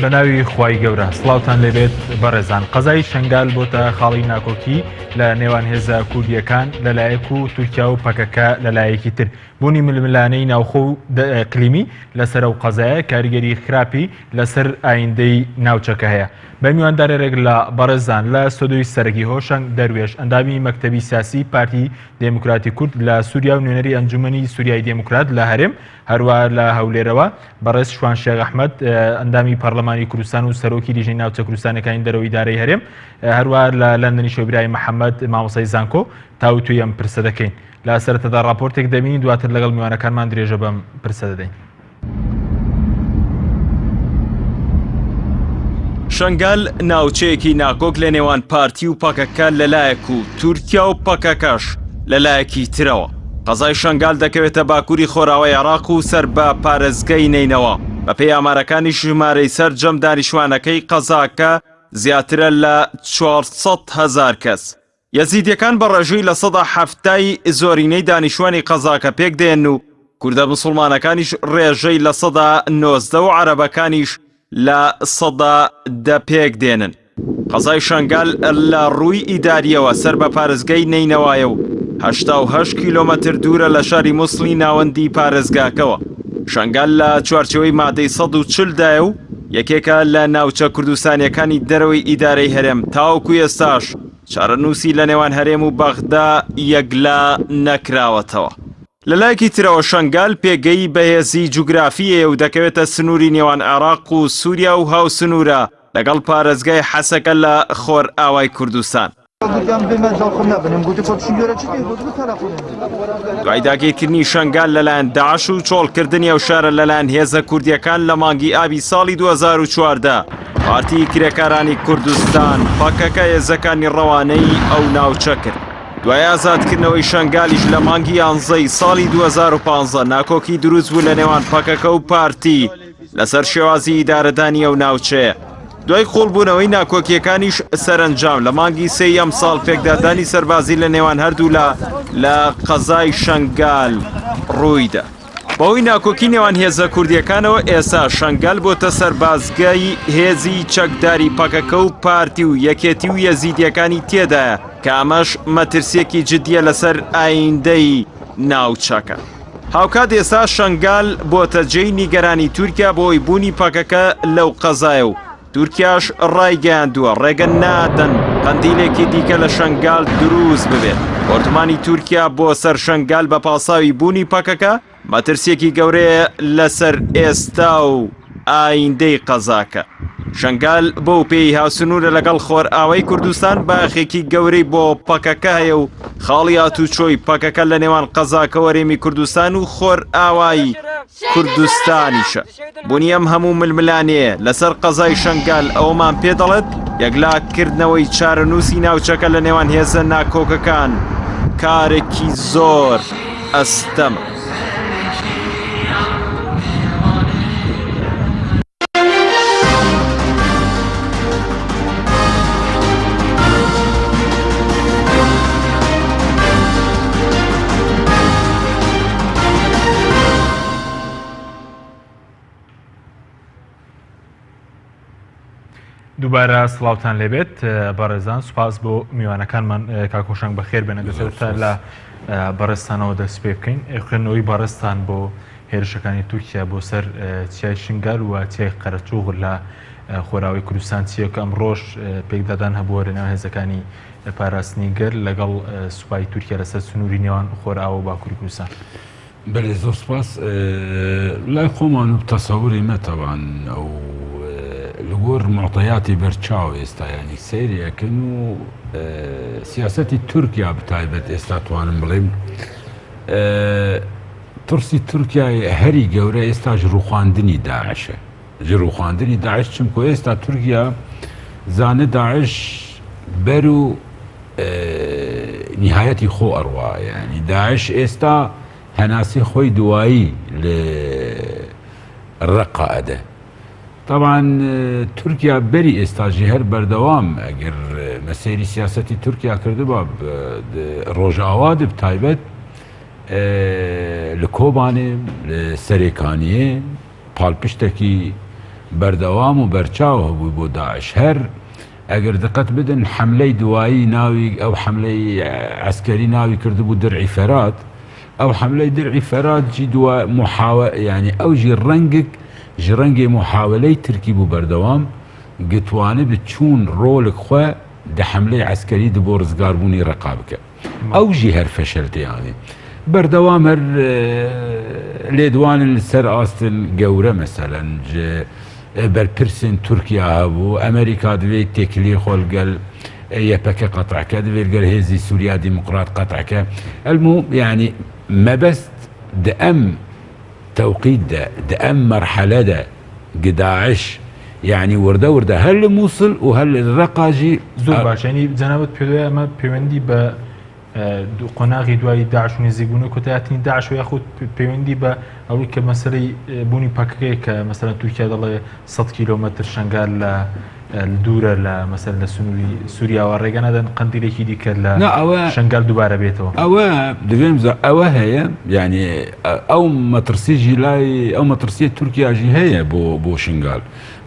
بە ناوی خوای گەورە سڵاوتان لێبێت بەڕێزان قەزای شنگال بۆتە خاڵی ناکۆکی لە نێوان هێزە کوردیەکان لەلایەک و تورکیا و پەکەکە لەلایەکی تر بوونی ململانێی ناوخۆ و ئیقلیمی لەسەر ئەو قەزایە کاریگەری خراپی لەسەر ئایندەی ناوچەکە هەیە. بە میواندارێرێک لە بەڕێزان لە ستۆدیۆی سەرەکی هۆشەنگ دەروێش ئەندامی مەکتەبی سیاسی پارتی دێموکراتی کورد لە سووریا و نوێنەری ئەنجومەنی سووریای دێموکرات لە هەرێم هەروە لە هەولێرەوە بەڕێز شوان شێخ ئەحمەد ئەندامی پەرلەمانی کوردستان و سەرۆکی لیژنەی ناوچە کوردستانەکانی دەرەوەی ئیدارەی هەرێم هەروە لە لەندەنی شۆبرای محەممەد مامۆستای زانکۆ تاوتوێی ئەم پرسە دەکەین. لە سەرەتادا ڕاپۆرتێک دەبینین دواتر لەگەڵ میوانەکانمان درێژە بەم پرسە دەدەین. شەنگال ناوچەیەکی ناکۆک لە نێوان پارتی و پەکەکە لەلایەک و تورکیا و پەکەکەش لەلایەکی ترەوە. قەزای شەنگال دەکەوێتە باکووری خۆراوای عێراق و سەر بە پارێزگەی نەینەوا. بەپێی ئامارەکانیش ژمارەی سەرجەم دانیشتوانەکەی قەزاکە زیاترە لە 400 هەزار کەس. یەزیدیەکان بە ڕێژەی 70% ی زۆرینەی دانیشتوانی قەزاکە پێکدێن و کوردە مسوڵمانەکانیش ڕێژەی 19% و عەرەبەکانیش 10% پێکدێنن. قەزای شەنگال لە ڕووی ئیدارییەوە سەر بە پارێزگای نەینەوایە و 88 کیلۆمەتر دوورە لە شاری موسڵی ناوەندی پارێزگاکەوە. شەنگال لە چوارچێوەی مادەی 140 دایە و یەکێکە لە ناوچە کوردستانیەکانی دەرەوەی ئیدارەی هەرێم تاوەکو ئێستاش چارەنووسی لە نێوان هەرێم و بەغدا یەکلا نەکراوەتەوە. لە لایەکی ترەوە شەنگال پێگەی بەهێزی جوگرافی هەیە و دەکەوێتە سنووری نێوان عێراق و سووریا و هاوسنوورە لەگەڵ پارێزگای حەسەکە لە خۆرئاوای کوردستان. دوای داگیرکردنی شەنگال لەلایەن داعش و چۆڵکردنی ئەو شارە لەلایەن هێزە کوردییەکان لە مانگی ئابی ساڵی 2014 پارتی کرێکارانی کوردستان پەکەکە هێزەکانی ڕەوانەی ئەو ناوچە کرد. دوای ئازادکردنەوەی شەنگالیش لە مانگی یانزەی ساڵی 2015 ناکۆکی دروست بوو لە نێوان پەکەکە و پارتی لەسەر شێوازی ئیدارەدانی ئەو ناوچەیە. دوای قوڵبوونەوەی ناکۆکییەکانیش سەرەنجام لە مانگی سێی ئەمساڵ پێکدادانی سەربازی لە نێوان هەردوولا لە قەزای شەنگال ڕوویدا. بەهۆی ناکۆکی نێوان هێزە کوردییەکانەوە ئێستا شەنگال بۆتە سەربازگای هێزی چەکداری پەکەکە و پارتی و یەکێتی و یەزیدییەکانی تێدایە کە ئەمەش مەترسییەکی جدییە لەسەر ئایندەی ناوچەکە. هاوکات ئێستا شەنگال بۆتە جێی نیگەرانی تورکیا بەهۆی بوونی پەکەکە لەو قەزایە و تورکیاش ڕایگەیاندووە ڕێگە نادەن قەندیلێکی دیکە لە شەنگال دروست ببێت. بۆردومانی تورکیا بۆ سەر شەنگال بە پاساوی بوونی پەکەکە مەترسییەکی گەورەیە لەسەر ئێستا و ئایندەی قەزاکە. شەنگال بەو پێی هاوسنوورە لەگەڵ خۆرئاوای کوردستان باخێکی گەورەی بۆ پەکەکە هەیە و خاڵی هاتوچۆی پەکەکە لە نێوان قەزاکە وەرێمی کوردستان و خۆرئاوای کوردستانیشە. بوونی ئەم هەموو ململانێیە لەسەر قەزای شەنگال ئەوەمان پێ دەڵێت یەکلاکردنەوەی چارەنووسی ناوچەکە لە نێوان هێزە ناکۆکەکان کارێکی زۆر ئەستەمە. دووبارە سڵاوتان لێبێت بەڕێزان سوپاس بۆ میوانەکانمان کاک هۆشەنگ بەخێر بێن ئەگەر سەرەتا لە بەڕێزتانەوە دەست پێ بکەین خوێندنەوەی بەڕێزتان بۆ هێرشەکانی تورکیا بۆ سەر چیای شنگال و چیای قەرەچوغ لە خۆراوی کوردستان چییە کە ئەمڕۆش پێکدادان هەبووە لەناو هێزەکانی پاراستنی گەل لەگەڵ سوپای تورکیا لەسەر سنووری نێوان خۆراوە و باکووری کوردستان؟ بەلێ زۆر سپاس لای خۆمان و تەسەوری مە تەبان ئەو لەگۆر معطیاتی بەرچاو ئێستا ینی سەیری ئەکەن و سیاسەتی تورکیا بتایبەت ئێستا توانم بڵێم ترسی تورکیای هەری گەورە ئێستاش ڕوخاندنی داعشە ji ڕوخاندنی داعش چمکۆ ئێستا تورکیا زانە داعش بەر و نیهایەتی خۆ ئەڕوا یانی داعش ئێستا هەناسی خۆی دوایی لە ڕەقە ئەدە طبعا تورکیا بەری ئێستاژی هەر بەردەوام ئەگەر مەسەیری سیاسەتی تورکیا کردبا ڕۆژئاوا دب تایبەت لە کۆبانێ لە سەرێکانیە پاڵپشتێکی بەردەوام و بەرچاو هەبوو بۆ داعش. هەر ئەگەر دقەت بدەن حەملەی دوایی ناوی ئەو حەملەی عەسکەری ناوی کردبوو درعی فەرات، ئەو حەملەی درعی فەرات جی دوا محاوە یانی ئەو ژی ڕەنگک ژ ڕەنگێ محاوەلەی ترکی بوو بەردەوام گتوانب چوون ڕۆلک خوە دە حەملەی عەسکەری د بۆ ڕزگاربوونی ڕەقا بکە. ئەو ژی هەر فەشەل تێیانێ. بەردەوام هەر لێدوانن لەسەر ئاستن گەورە مەسەلەن ژ بەرپرسن تورکیا هەبوو ئەمریکا دەوێت تێکلی خۆ لەگەل یەپەکە قەتعکە دەوێت لەگەل هێزی سووریا دیموکرات قەتعکە ئەلمو یعنی مەبەست دە ئەم تەوقیت دە دە ئەم مەرحەلە دە گ داعش یعنی وردە وردە هەر لە مووسڵ و هەر لە ڕەقا ژی زۆر باش یعنی جەنابت پێ وایە ئەمە پەیوەندی بە قۆناغی دوای داعش و نزیکبوونەوە کۆتایهاتنی داعش و یاخود پەیوەندی بە ئەوەی کە مەسەلەی بوونی پەکەکەیە کە مەسەلەن تورکیا دەڵێ 100 کیلۆمەتر شنگال لە دوورە لە مەسەل لە سنووری سووریاوە ڕێگە نادەن قەندیلێکی دیکە لە شنگال دووبارە بێتەوە. ئەوە دەبێم ئەوە هەیە یعنی ئەو مەترسیژی لای ئەو مەترسیە تورکیاژی هەیە بۆ بۆ شنگال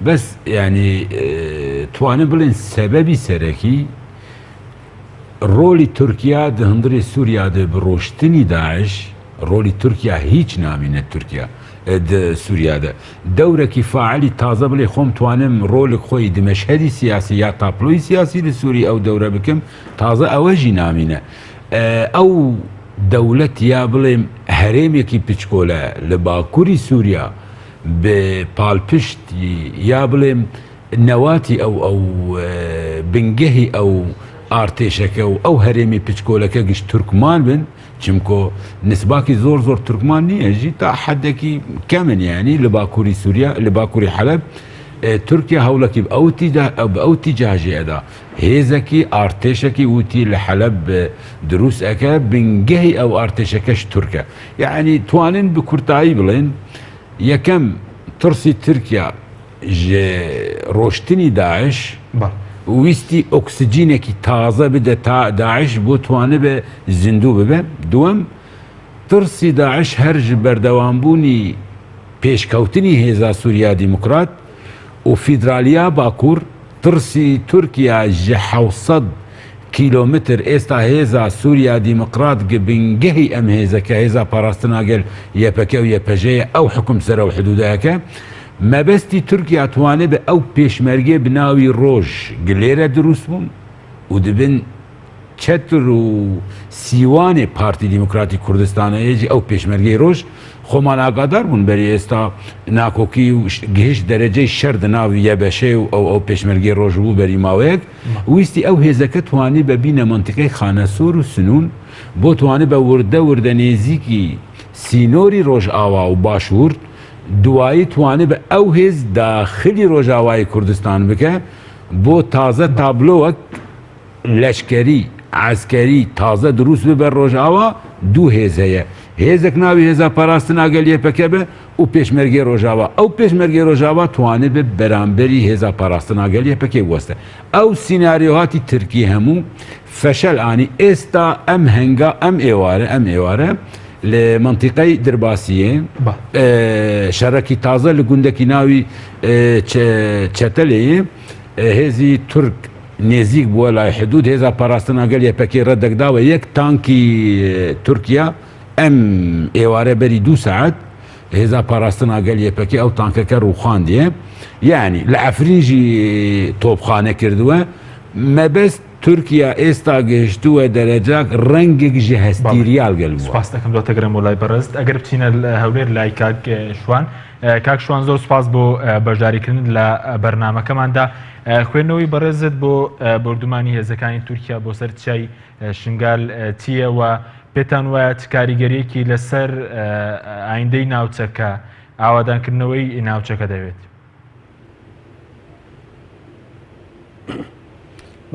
بەس یعنی توانم بڵێن سەبەبی سەرەکی ڕۆلی تورکیا دە هندڕی سوریا دە بە ڕۆشتنی داعش ڕۆلی تورکیا هیچ نامینێت تورکیا دە سوریا دە دەورەکی فاعلی تازە بڵێ خۆم توانم ڕۆلک خۆی دە مەشهەدی سیاسی یا تاپلۆی سیاسی لە سوری ئەو دەورە بکەم تازە ئەوەژی نامینە ئەو دەولەت یا بڵێم هەرێمێکی پچکۆلە لە باکوری سوریا بە پالپشتی یا بڵێم نەواتی ئەو ئەو بنگەهی ئەو ئارتێشەکە و ئەو هەرێمی پچکۆلەکە گشت تورکمان بن چمکۆ نسباکی زۆر زۆر تورکمان نییە ژی تا حدێکی کەمن یعنی لە باکووری سووریا لە باکووری حەلب تورکیا هەوڵەکی ئەو تیدا ئەو تیجاژێ ئەدا هێزەکی ئارتێشەکی وتی لە حەلب دروست ئەەکە بنگەهی ئەو ئارتێشەکەش تورکە یعنی توانن بە کورتایی بڵێن یەکەم ترسی تورکیا ژ ڕۆشتنی داعش ویستی ئۆکسجینێکی تازە بدە تا داعش بۆ توانبێ زیندوو ببێ. دووەم، ترسی داعش هەر ژ بەردەوامبوونی پێشکەوتنی هێزا سوریا دیموکرات و فیدرالیا باکوور، ترسی تورکیا ژ 700 کیلۆمتر ئێستا هێزا سوریا دیمقرات گ بنگەهی ئەم هێزە کە هێزا پاراستنا گەل یەپەکە و یەپەژەیە ئەو حوکم سەر ئەو حدودەکە مەبەستی تورکیا توانێ ئەو پێشمەرگێ بناوی ڕۆژ گ لێرە دروست بوون و دبن چەتر و سیوانێ پارتی دیموکراتی کوردستانەیەجی ئەو پێشمەرگەی ڕۆژ خۆمان ئاگادار بوون بەری ئێستا ناکۆکی و گهشت دەرەجەی شەر دناو یەبەشێ و ئەو ئەو پێشمەرگەی ڕۆژ بوو بەری ماوەیەک ویستی ئەو هێزەکە توانی بە بینە مەنتیقەی خانەسۆر و سنوون بۆ توانی بە وردە وردە نێزیکی سینۆری ڕۆژئاوا و باشوور دوایی توانی بە ئەو هێز داخلی ڕۆژاوای کوردستان بکە بۆ تازە تابلۆوەک لەشکەری، عەسکەری، تازە دروست ببە ڕۆژئاوا دوو هێز هەیە هێزێک ناوی هێزا پاراستنا گەل یەپەکە بە و پێشمەرگەی ڕۆژاوا ئەو پێشمەرگەی ڕۆژاوا توانێ بە بەرامبەری هێزا پاراستنا گەل یەپەکەی بوەستە ئەو سیناریۆهاتی ترکی هەموو فەشەل ئانی ئێستا ئەم هەنگا ئەم ئێوارە ئەم ئێوارە لە مەنتیقەی درباسیێ شەرەکی تازە لە گوندەکی ناوی چەتەلێ هێزی تورک نێزیک بووە لای حدود هێزا پاراستنا گەل یەپەکەی ڕەدەک داوە یەک تانکی تورکیا ئەم ئێوارە بەری دوو ساعت هێزا پاراستنا گەل یەپەکەی ئەو تانکەکە ڕوخاندیە یعنی لە عەفرینژی تۆپخانە کردووە مەبەست تورکیا ئێستا گەیشتووە دەرەجاک ڕەنگێک ژە هەستیریال گەل بووە. سوپاس دەکەم دواتر گەرم بۆ لای بەڕێزت ئەگەر بچینە هەولێر لای کاک شوان کاک شوان زۆر سوپاس بۆ بەشداریکردن لە بەرنامەکەماندا خوێندنەوەی بەڕێزت بۆ بۆردومانی هێزەکانی تورکیا بۆ سەر چیای شنگال چییە و پێتان وایە چ کاریگەریەکی لەسەر ئایندەی ناوچەکە ئاوادانکردنەوەی ناوچەکە دەبێت؟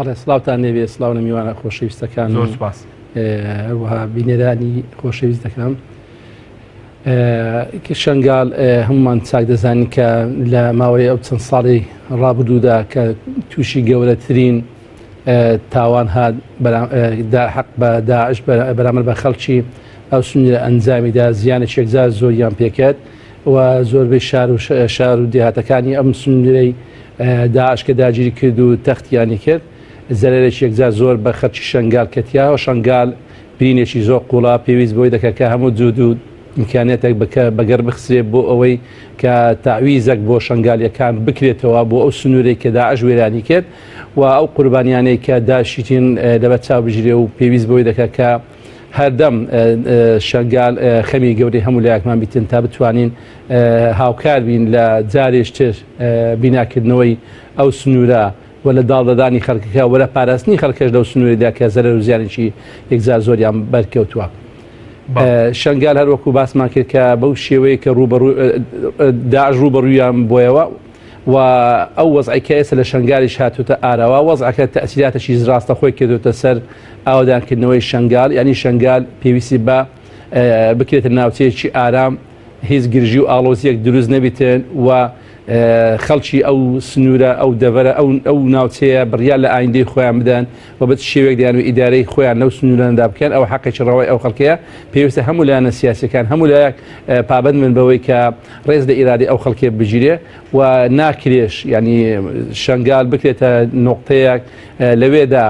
بەڵێ سڵاوتان لێبێ سڵاو لە میوانە خۆشەویستەکان زۆر سپاس هەروەها بینەرانی خۆشەویست دەکەم شنگال هەمومان چاک دەزانین کە لە ماوەی ئەو چەند ساڵی ڕابردوودا کە تووشی گەورەترین تاوان هات حەق بە داعش بەرامبەر بە خەڵکی ئەو سنوورە ئەنجامیدا زیانێکی یەکجار زۆریان پێکرد. و زۆربەی شار و شار و دێهاتەکانی ئەم سنوورەی داعش کە داگیری کرد و تەختیانی کرد زەرەرێکی یەکجار زۆر بە خەرکی شنگال کەتیا و شنگال برینێکی زۆر قوڵە پێویست بۆی دەکات کە هەموو جود و ئیمکانیەتێک بکە بەگەر بخسرێ بۆ ئەوەی کە تەعویزێک بۆ شنگالیەکان بکرێتەوە بۆ ئەو سنوورێک کە داعش وێرانی کرد و ئەو قوربانیانەی کە داشیتین لەبەر چاو بگیرێ و پێویست بۆی دەکات کە هەردەم شەنگال خەمی گەورەی هەموو لایەکمان بیتن تا بتوانین هاوکار بین لە جارێشتر بیناکردنەوەی ئەو سنوورە و لە داڵدەدانی خەڵکەکە و لە پاراستنی خەڵکەش لەو سنوورەدا کە زەرەر و زیانێکی یەکجار زۆریان بەرکەوتووە. شەنگال هەروەکو باسمان کرد کە بەو شێوەیە کە ڕووبەڕوو داعش ڕووبەڕوویان بۆیەوە و ئەو وەزعەی کە ئێستا لە شەنگالیش هاتووتە ئاراوە، وەزعەکە تەئسیراتێکی ڕاستەخۆی کردووتە سەر ئاوەدانکردنەوەی شەنگال، یانی شەنگال پێویستی بە بکرێتە ناوچەیەکی ئارام، هیچ گرژی و ئاڵۆزییەک دروست نەبیتن و خەڵکی ئەو سنوورە، ئەو دەڤەرە، ئەو ناوچەیە بڕیار لە ئایندەی خۆیان بدەن و بە چ شێوەیەک دەیانەوێت ئیدارەی خۆیان لەو سنوورانەدا بکەن، ئەوە حەقێکی ڕەوای ئەو خەڵکەیە، پێویستە هەموو لایەنە سیاسییەکان، هەموو لایەک پابەند بن بەوەی کە ڕێز لە ئیرادەی ئەو خەڵکێ بگیرێ و ناکرێش ینی شنگال بکرێتە نقطەیەک لەوێدا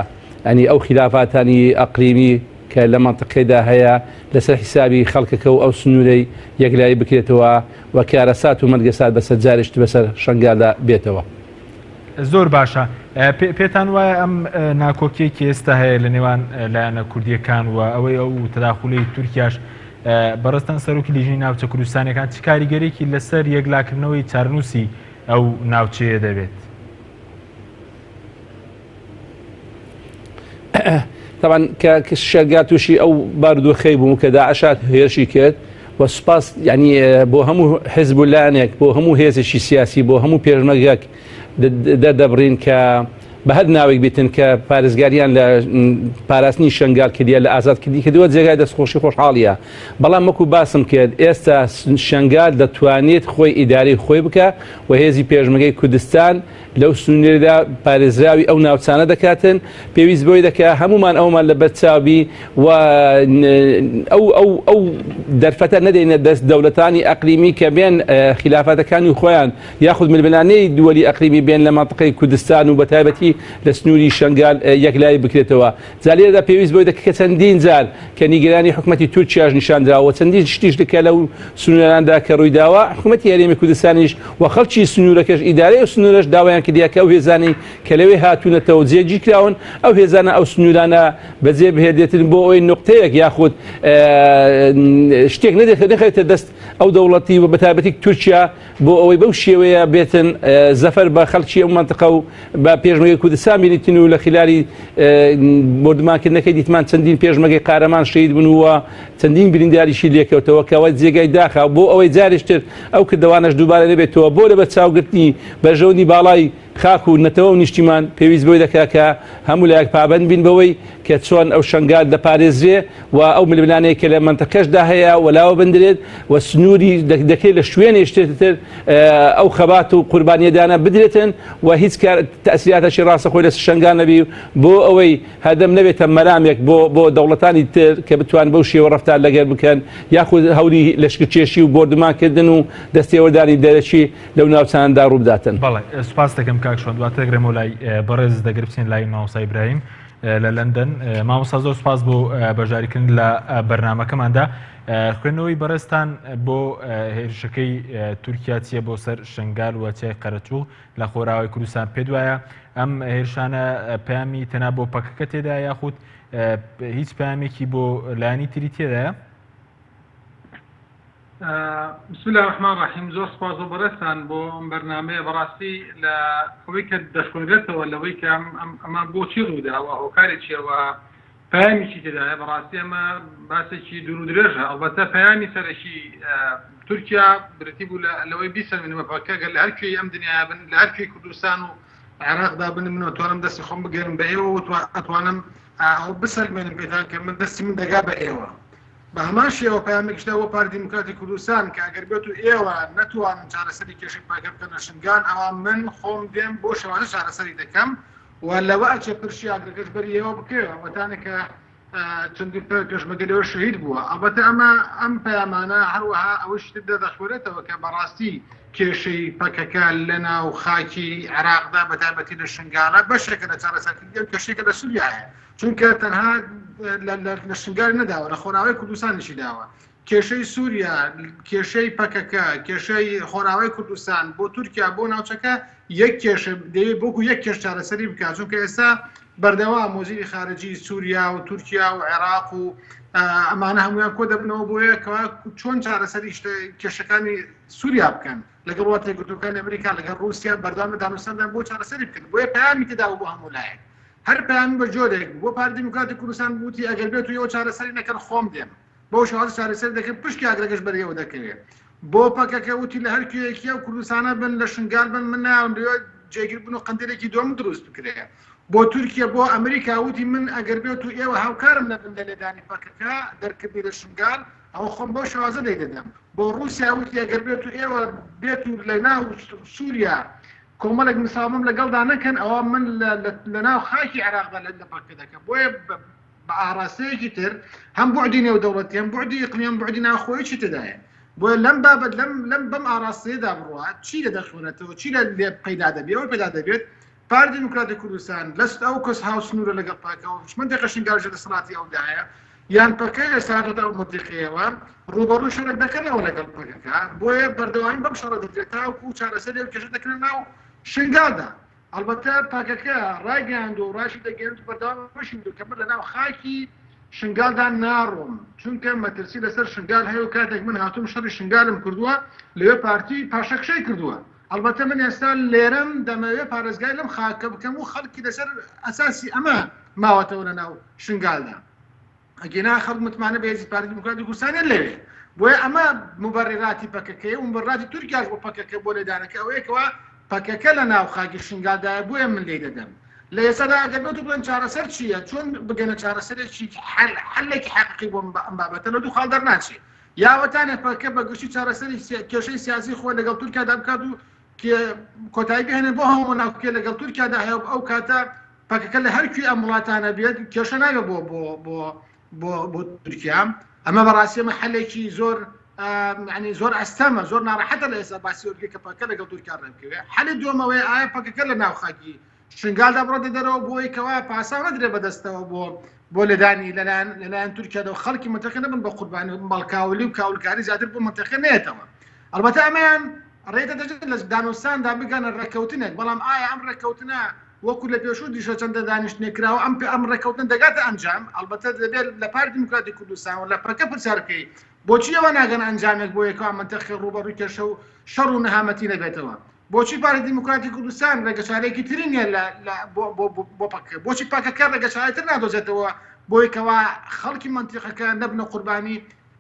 ئەنی ئەو خلافاتانی ئەقلیمی کە لە منطقەیدا هەیە لەسەر حیسابی خەڵکەکە و ئەو سنوورەی یەکلایی بکرێتەوە و کارەسات و مەرگەسات بەسەر جارشت بەسەر شنگالدا بێتەوە. زۆر باشە پێتان وایە ئەم ناکۆکیەکی ئێستا هەیە لە نێوان لایەنە کوردیەکان و ئەوەی ئەو تەداخولی تورکیاش بەڕێزتان سەرۆکی لیژنەی ناوچە کوردستانیەکان چ کاریگەریەکی لەسەر یەکلاکردنەوەی چارەنووسی ئەو ناوچەیە دەبێت؟ طبعا کە شەرگا تووشی ئەو بارودۆخەی بوو کە داعشات هێرشی کرد و سوپاس یعنی بۆ هەموو حزب و لایەنێک بۆ هەموو هێزێکی سیاسی بۆ هەموو پێشمەرگەک دەردەبڕین کە بە هەر ناوێک بیتن کە پارێزگاریان لە پاراستنی شنگال کردیە لە ئازادکردنی کردووە جێگای دەستخۆشی خۆشحاڵیە بەڵام وەکو باسم کرد ئێستا شنگال دەتوانێت خۆی ئیدارەی خۆی بکە و هێزی پێشمەگەی کوردستان لەو سنوورەدا پارێزراوی ئەو ناوچانە دەکاتن پێویست بۆی دەکا هەمومان ئەومان لە بەرچاوبی و ئەو ئەو ئەو دەرفەتە نەدەینە دەست دەولەتانی ئەقلیمی کە بێن خلافاتەکانی خۆیان یاخود ململانێی دووەلی ئەقلیمی بێن لە مەنتقەی کوردستان و بەتایبەتی لە سنووری شەنگال یەکلایی بکرێتەوە. جا لێرەدا پێویست بۆی دەکرێت کە چەندین جار کە نیگەرانی حکومەتی تورکیاش نیشاندراوە و چەندین شتیش دکە لەو سنووراندا کە ڕوویداوە حکومەتی هەرێمی کوردستانیش و خەڵکی سنوورەکەش ئیدارەی ئەو سنوورەش داوایان کردیە کە ئەو هێزانەی کە لەوێ هاتوونەتەوە جێگیر کراون ئەو هێزانە ئەو سنوورانە بەجێ بهێڵێتن بۆ ئەوەی نوقتەیەک یاخود شتێک نەخرێتە دەست ئەو دەوڵەتی و بەتایبەتی تورکیا بۆ ئەوەی بەو شێوەیە بێتن زەفەر بە خەڵکی ئەو مەنتقە و بە پێشمەگەی کوردستان بینیتن و لە خلالی بۆردومانکردنەکەی دیتمان چەندین پێشمەگەی قارەمان شەهید بوون و چەندین برینداریشی لێکەوتەوە کەەوە جێگای داخە بۆ ئەوەی جارێکتر ئەو کردەوانەش دووبارە نەبێتەوە بۆ لەبەر چاوگرتنی بەرژەوەندی باڵای خاک و نەتەوە و نیشتیمان پێویست بۆی دەکات کە هەموو لایەک پابەند بین بەوەی کە چۆن ئەو شەنگال دەپارێزرێ و ئەو ململانێی کە لە مەنتەقەشدا هەیە وەلاوە بندرێت و سنووری دەکرێت لە شوێنێشتر تر ئەو خەبات و قوربانیەدانە بدرێتن و هیچ کار تەسیراتەشی ڕاستە خۆی لە شەنگال نەبی بۆ ئەوەی هەردەم نەبێتە مەرامێک بۆ بۆ دەوڵەتانی تر کە بتوان بەو شێوە ڕەفتار لەگەر بکەن یاخود هەوری لەشکرکێشی و بۆردومانکردن و دەستێوەردانی دەرەکی لەو ناوچانەدا ڕووبداتن. بەڵێ سوپاست دەکەم کاک شوان دواتر دەگرێمەوە لای بەڕێز دەگەر بچین لای مامۆستا ئیبراهیم لە لەندەن مامۆستا زۆر سوپاس بۆ بەشداریکردن لە بەرنمەکەماندا خوێندنەوەی بەڕێزتان بۆ هێرشەکەی تورکیا چییە بۆ سەر شنگال و چیای قەرەچوو لە خۆراوای کوردستان پێ دوایە ئەم هێرشانە پەیامی تەنها بۆ پەکەکە تێدا یاخود هیچ پەیامێکی بۆ لایەنی تری تێدایە؟ بسم الله الرحمن الرحیم زۆر سپاس بۆ بەڕێزتان بۆ ئەم بەرنامەیە بەڕاستی لە ئەوەی کە دەخوێنرێتەوە لەوەی کە ئەمە بۆچی ڕوویداوە هۆکاری چییە و پەیامی چی تێدایە بەڕاستی ئەمە باسێکی دوور و درێژە ئەڵبەتە پەیامی سەرەکی تورکیا بریتی بوو لەوەی بیسەلمێنم پەکەکە گەر لە هەر کوێی ئەم دنیاە بن لە هەر کوێی کوردستان و عێراقدا بن من ئەتوانم دەستی خۆم بگەێنم بە ئێوە و ئەتوانم ئەوە بسەلمێنم پێتان کە من دەستی من دەگا بە ئێوە بە هەمان شێوە پەیامێکیش دا بۆ پارتی دیموکراتی کوردستان کە ئەگەر بێت و ئێوە نەتوانن چارەسەری کێشەی پەکەکە بکەن لە شنگال ئەوا من خۆم دێم بۆ شێوازە چارەسەری دەکەم و لەوە ئەچێ پرشی ئاگرەکەش بەری ئێوە بکەوێ ئەوەتانە کە. چەندین پێشمەرگە لەوێ شەهید بووە. ئەڵبەتە ئەمە ئەم پەیامانە هەروەها ئەوەشی تر دەخوێنێتەوە کە بەڕاستی کێشەی پەکەکە لە ناو خاکی عێراقدا بە تایبەتی لە شنگالە بەشێکە لە چارەسەرکردنی ئەو کێشەی کە لە سووریا هەیە چونکە تەنها لە شنگال نەداوە لە خۆراوای کوردستانیشی داوە کێشەی سووریا، کێشەی پەکەکە، کێشەی خۆراوای کوردستان بۆ تورکیا بۆ ناوچەکە یەک کێشە دەیەوێت وەکو یەک کێش چارەسەری بکات چونکە ئێستا بەردەوام وەزیری خارجی سووریا و تورکیا و عێراق و ئەمانە هەمویان کۆ دەبنەوە بۆیە کەوا چۆن چارەسەری کێشەکانی سووریا بکەن لەگەڵ وڵاتە یەکگرتووەکانی ئەمریکا لەگەڵ رووسیا بەردەوام لە دانوستاندان بۆ چارەسەری بکەن بۆیە پەیامی تێدا بۆ هەموو لایەک هەر پەیامی بە جۆرێک بۆ پارتی دیموکراتی کوردستان وتی ئەگەر بێت و ئێوە چارەسەری نەکەن خۆم دێم بەو شێوازە چارەسەر دەکرێت پشکی ئاگرەکەش بەر ئێوە دەکەوێت بۆ پەکەکە وتی لە هەر کوێیەکی ئەو کوردستانە بن لە شنگال بن من ناوم لەوێ جێگیر بن و قەندیلێکی دووەم دروست بکرێ بۆ تورکیا بۆ ئەمریکا وتی من ئەگەر بێت و ئێوە هاوکارم نەبن لە لێدانی پەکەکە دەرکردنی لە شنگال ئەوە خۆم بەو شێوازە لێی دەدەم بۆ ڕووسیا وتی ئەگەر بێت و ئێوە بێت و لە ناو سووریا کۆمەڵێک مساومەم لەگەڵدا نەکەن ئەوە من لە ناو خاکی عێراقدا لە پەکەکە دەکەم بۆیە بە ئاڕاستەیەکی تر هەم بوعدی نێودەوڵەتی هەم بوعدی ئیقلیمی هەم بوعدی ناوخۆیی تێدایە بۆیە لەم بابەت لەم لەم بەم ئاڕاستەیەدا بڕوات چی لە دەخوێنێتەوە چی لە لێ پەیدا دەبێت ئەوەی پەیدا دەبێت پارتی دیموکراتی کوردستان لەست ئەو کەس هاوسنوورە لەگەڵ پاکەوە منتیقە شنگالیش لە دەسەڵاتی ئەودایە یان پەکە ئێستا هاتۆتە ئەو منتیقەیەوە ڕووبەڕووی شەڕێک دەکەنەوە لەگەڵ پەکەکە بۆیە بەردەوامی بەم شەڕە دەدرێت تاوەکو چارەسەری ئەو کێشە دەکرێت ناو شنگالدا ئەڵبەتە پەکەکە ڕایگەیاندووە و ڕاشیدەگەیەنێت و بەردەوامشی بووە کە من لەناو خاکی شنگالدا ناڕۆم، چونکە مەترسی لەسەر شنگال هەیە و کاتێک من هاتووم شەڕی شنگالم کردووە لەوێ پارتی پاشەکشەی کردووە، ئەڵبەتە من ئێستا لێرەم دەمەوێت پارێزگاری لەم خاکە بکەم و خەڵکی لەسەر ئەساسی ئەمە ماوەتەوە لەناو شنگالدا. ئەگینا خەڵک متمانە بە هێزی پارتی دیموکراتی کوردستانیان لەوێ بۆیە ئەمە مبەرراتی پەکەکەیە و مبەرراتی تورکیاش بۆ پەکەکە بۆ لێدانەکە ئەوەیە کەوا پەکەکە لە ناو خاکی شنگالدایە بۆیە من لێی دەدەم لە ئێستادا ئەگەر بێت و بڵێن چارەسەر چییە چۆن بگەنە چارەسەرێکی حەل حەلێکی حەقیقی بۆ ئەم بابەتە لە دوو خاڵ دەرناچێ یاوەتانێ پەکە بە گشتی چارەسەری کێشەی سیاسی خۆی لەگەڵ تورکیادا بکات و کۆتایی بهێنێت بۆ هەموو ناکۆکیە لەگەڵ تورکیادا هەیە و ئەو کاتە پەکەکە لە هەر کوێی ئەم وڵاتانە بێت کێشە نابێت بۆ بۆ بۆ بۆ بۆ تورکیا ئەمە بەڕاستی ئەمە حەلێکی زۆر ینی زۆر ئەستەمە زۆر ناڕەحەتە لە ئێستا باسی ئەوە بکەی کە پەکەکە لەگەڵ تورکیا ڕێبکەوێ حەلی دووەمەوەی ئایا پەکەکە لە ناو خاکی شنگالدا بڕۆتە دەرەوە بۆی کەوا پاساو نەدرێ بەدەستەوە بۆ بۆ لێدانی لەلایەن لەلایەن تورکیا و خەڵکی منتەقە نەبن بە قوربانی مەڵکاولی و کاولکاری زیاتر بۆ منتەقە نێتەوە ئەلبەتە ئەمەیان ڕێتە دەجێت لە دانوستاندا بگەنە ڕێککەوتنێک بەڵام ئایا ئەم ڕێککەوتنە وەکو لە پێشوو دیشە چەندە دانیشتنێک کراوە ئەم ئەم ڕێککەوتنە دەگاتە ئەنجام ئەلبەتە دەبێت لە پارتی دیموکراتی کوردستان و لە پەکە پرسیار بکەی بۆچی ئەوە ناگەن ئەنجامێک بۆ یەکەوە منتەقی ڕووبەڕووی کێشە و شەڕ و نەهامەتی نەبێتەوە بۆچی پارتی دیموکراتی کوردستان ڕێگەچارەیەکی تری نییە لە بۆ پەکەکە بۆچی پەکەکە ڕێگەچارەی تر نادۆزێتەوە بۆی کەوا خەڵکی مەنتیقەکە نەبنە قوربانی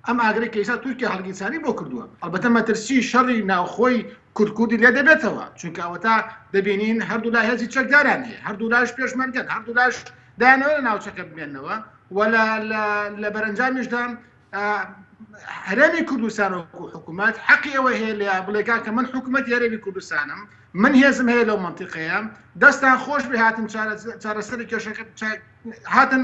ئەم ئاگرەی کە ئێستا تورکیا هەڵگیرسانی بۆ کردووە ئەڵبەتە مەترسی شەڕی ناوخۆی کورد کوردی لێ دەبێتەوە چونکە ئەوەتا دەبینین هەردوولا هێزی چەکداران هەیە هەردوولاش پێشمەرگەن هەردوولاش دایانەوە لە ناوچەکە بمێنەوە و لە بەرەنجامیشدا هەرێمی کوردستان وەکو حکوومەت حەقی ئەوە هەیە لە بڵێ کاکە من حکوومەتی هەرێمی کوردستانم من هێزم هەیە لەو منتیقەیە دەستان خۆش بێ هاتن چارەسەری کێشەکە هاتن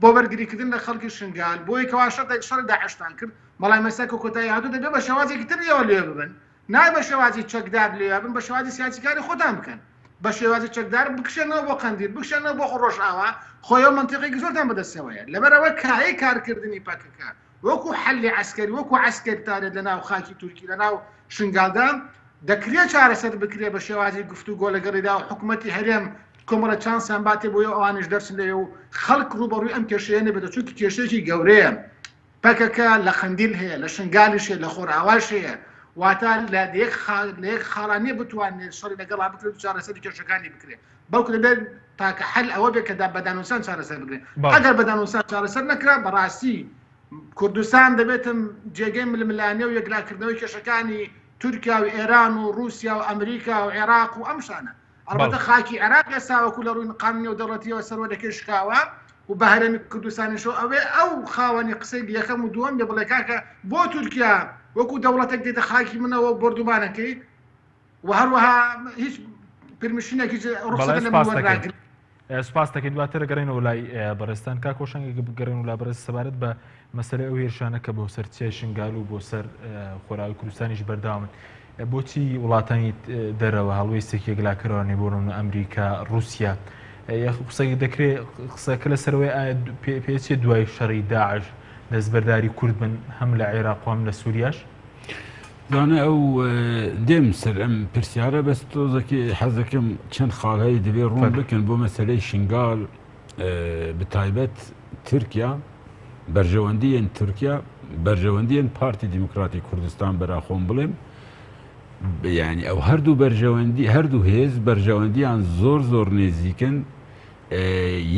بۆ بەرگریکردن لە خەڵکی شنگال بۆی کەوا شەڕێک شەڕی داعشتان کرد بەڵام ئێستا کە کۆتایی هاتوو دەبێ بە شێوازێکی تر ئێوە لێ ببن نای بە شێوازی چەکدار لێ بن بە شێوازی سیاسی کاری خۆتان بکەن بە شێوازی چەکدار بکشێنەوە بۆ قەندیل بکشێنەوە بۆ ڕۆژئاوا خۆی ئەو مەنتیقێکی زۆرتان بەدەستەوەیە لەبەرئەوە کایەی کارکردنی پەکەکە وەکو حەلی عەسکەری وەکو عەسکەر تارێت لە ناو خاکی تورکی لە ناو شنگالدا دەکرێت چارەسەر بکرێت بە شێوازی گفتوگۆ لەگەڵیدا و حکوومەتی هەرێم کۆمەڵە چانسیان باتێ بۆیە ئەوانیش دەرچن لەوێ و خەڵک ڕووبەڕووی ئەم کێشەیە نەبێتەوە چونکە کێشەیەکی گەورەیە پەکەکە لە قەندیل هەیە، لە شنگالیش هەیە، لە خۆرئاواش هەیە، واتە لە یەک خاڵ لە یەک خاڵا نییە بتوانرێت شەڕی لەگەڵا بکرێت و چارەسەری کێشەکانی بکرێت، بەڵکو دەبێت تاکە حەل ئەوە بێت کە بە دانوستان چارەسەر بکرێت. بەڵێ. ئەگەر بە دانوستان چارەسەر نەکرا، بەڕاستی کوردستان دەبێتە جێگەی ململانێ و یەکلاکردنەوەی کێشەکانی تورکیا و ئێران و ڕووسیا و ئەمریکا و عێراق و ئەم شتانە. ئەڵبەتە بەڵێ. خاکی عێراق ئێستا وەکو لە ڕووی قانونی نێودەوڵەتیەوە سەروەرەکەی شکاوە و بە هەرێمی کوردستانیشەوە ئەوێ ئەو خاوەنی قسەی یەکەم و دووەم بێ بڵێ کاکە بۆ تورکیا وەکو دەوڵەتێک دێتە خاکی منەوە و بۆردومانەکەی و هەروەها هیچ پرمیشنێک هیچ بەڵێ ڕوخسەتە لە من سپاس دەکەین. وەرناگری. سوپاس دەکەین دواتر گەڕێنەوە لای بەڕێزتان کاک هۆشەنگ بگەڕێنەوە لا بەڕێز سەبارەت بە مەسەلەی ئەو هێرشانە کە بۆ سەر چیای شنگال و بۆ سەر خۆراوی کوردستانیش بەردەوامن بۆچی وڵاتانی دەرەوە هەڵوێستێکی یەکلاکەرەوە نیە بۆ نمونە ئەمریکا رووسیا قسەی دەکرێت قسەکە لەسەرەوەی پێچێت دوای شەڕی داعش دەستبەرداری کورد بن هەم لە عێراق و هەم لە سووریاش؟ زانە ئەو دێم سەر ئەم پرسیارە بەس تۆزەکی حەزەکەم چەند خاڵ هەیە دەبێ ڕوون بکەن بۆ مەسەلەی شنگال بتایبەت تورکیا بەرژەوەندیەن تورکیا بەرژەوەندیەن پارتی دیموکراتی کوردستان بەرا خۆم بڵێم یعنی ئەو هەردوو بەرژەوەندی هەردوو هێز بەرژەوەندیان زۆر زۆر نێزیکن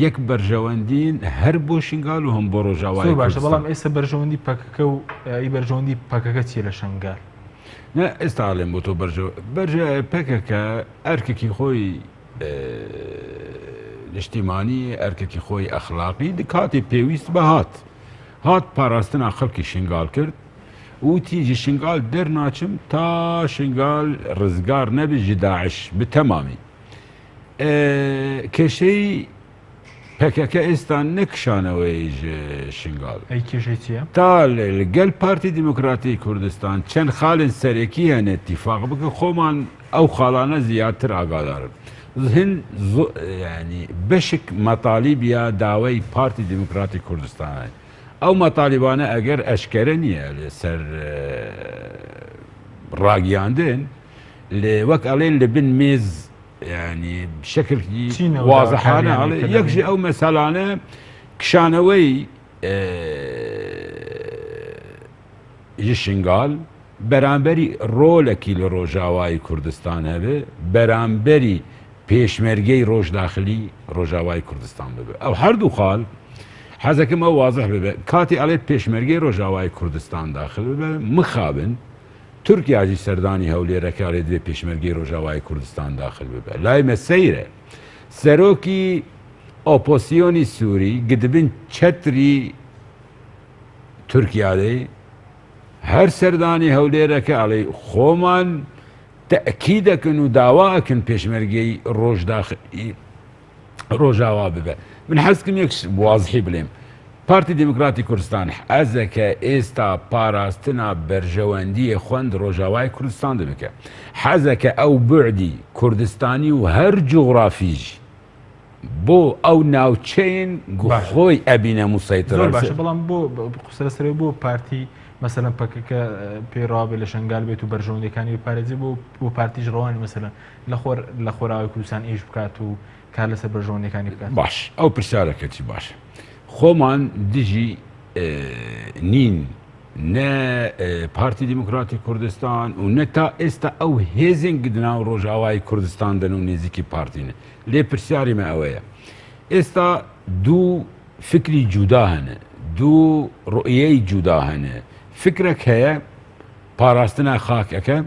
یەک بەرژەوەندین هەر بۆ شنگال و هەم بۆ ڕۆژاوای زۆر باشە بەڵام ئێستا بەرژەوەندی پەکەکە و ئی بەرژەوەندی پەکەکە چیە لە شنگال؟ نا ئێستا ئەڵێم بۆ تۆ بەرژە بەرژە پەکەکە ئەرکێکی خۆی نیشتیمانی ئەرکێکی خۆی ئەخلاقی کاتی پێویست بە هات هات پاراستنا خەڵکی شنگال کرد وتی ji شنگال دەرناچم تا شنگال ڕزگار نەبێ ji داعش بتەمامی کێشەی پەکەکە ئێستا نەکشانەوەی شنگال ئەی کێشەی چییە؟ تا گەل پارتی دیموکراتی کوردستان چەند خاڵێن سەرەکی هەنە تیفاق بکە خۆمان ئەو خاڵانە زیاتر ئاگادارن هن ینی بەشک مەتالیب یا داوای پارتی دیموکراتی کوردستانە ئەو مەتالیبانە ئەگەر ئەشکەرە نییە لەسەر ڕاگیاندن لێ وەک ئەڵێن لە بن مێز ینی شکلکی وازحانە ئەڵێ یەک ژ ئەو مەسەلانە کشانەوەی ژ شنگال بەرامبەری ڕۆلەکی لە ڕۆژاوای کوردستان هەبێ بەرامبەری پێشمەرگەی ڕۆژ داخلی ڕۆژاوای کوردستان ببێ ئەو هەردوو خاڵ حەزەکەم ئەو وازح ببێ کاتی ئەڵێ پێشمەرگەی ڕۆژاوای کوردستان داخل ببێ مخابن تورکیا ژی سەردانی هەولێرەکە ئەڵێ دبێ پێشمەرگەی ڕۆژاوای کوردستان داخل ببێ لای مە سەیرە سەرۆکی ئۆپۆسیۆنی سووری گدبن چەتری تورکیا دەی هەر سەردانی هەولێرەکە ئەڵێ خۆمان تەئکیدەکەن و داوا ئەکەن پێشمەرگەی ڕۆژ داخلی ڕۆژاوا ببێ من حەزکم یەک وازحی بلێم پارتی دیموکراتی کوردستان حەزەکە ئێستا پاراستنا بەرژەوەندیە خوند ڕۆژاوای کوردستان دەبکە حەزەکە ئەو بعدی کوردستانی و هەر جوغرافیش بۆ ئەو ناوچەین خۆی ئەبینە مسەیترە باشە بەڵام بۆ قسە لەسەر بۆ پارتی مەسەلەن پەکەکە پێی ڕاوە لە شنگال بێت و بەرژەوەندەکانی بپارێزی بۆ بۆ پارتیش ڕەوانی مەسەلەن لە خۆر لە خۆراوای کوردستان ئیش بکات و کار لەسەر بەرژەوەندیەکانی بکات. باش ئەو پرسیارەکە چی باش خۆمان دژی نین نە پارتی دیموکراتی کوردستان و نە تا ئێستا ئەو هێزێن گدناو ڕۆژاوای کوردستان دەن و نزیکی پارتینە لێ پرسیاری مە ئەوەیە ئێستا دوو فکری جودا هەنە دوو ڕؤیەی جودا هەنە فکرێک هەیە پاراستنە خاک ئەکە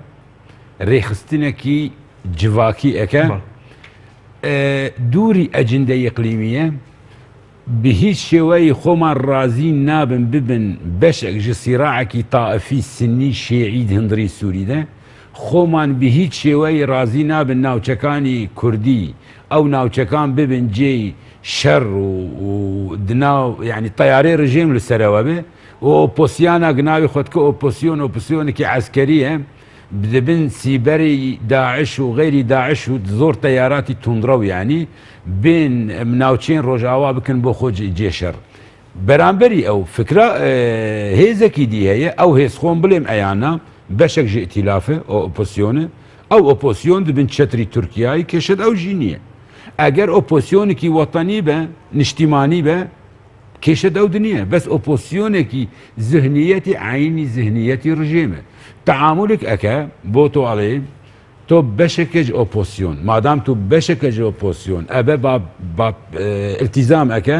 رێخستنێکی جڤاکی ئەکە دووری ئەجندەی ئیقلیمیە بە هیچ شێوەی خۆمان ڕازی نابن ببن بەشێک ژ سیراعێکی تائفی سنی شیعی هندری سووریدە خۆمان بە هیچ شێوەی ڕازی نابن ناوچەکانی کوردی ئەو ناوچەکان ببن جێی شەڕ و دناو یعنی تەیارەی ڕژێم لەسەرەوە بێ و ئۆپۆسیانا گناوی خۆت کە ئۆپۆسیۆن ئۆپسیۆنێکی عەسکەریە دبن سیبەری داعش و غەیری داعش و زۆر تەیاراتی توندڕەو یانی بێن ناوچەی ڕۆژاوا بکەن بۆ خۆ جێ شەڕ بەرامبەری ئەو فکرە هێزێکی دی هەیە ئەو هێز خۆم بڵێم ئەیانە بەشێک ژ ئیتیلافە ئەو ئۆپۆسیۆنە ئەو ئۆپۆسیۆن دبن چەتری تورکیایی کێشت ئەو ژی نییە ئەگەر ئۆپۆسیۆنێکی وەتەنی بە نیشتیمانی بە کێشە دەود نییە بەس ئۆپۆسیۆنێکی زهنیەتی عینی زهنیەتی ڕژێمە تەعامولێک ئەکە بۆ تۆ ئەڵێ تۆ بەشێکێج ئۆپۆسیۆن مادام تۆ بەشێکەج ئۆپۆسیۆن ئەبە با با التزام ئەکە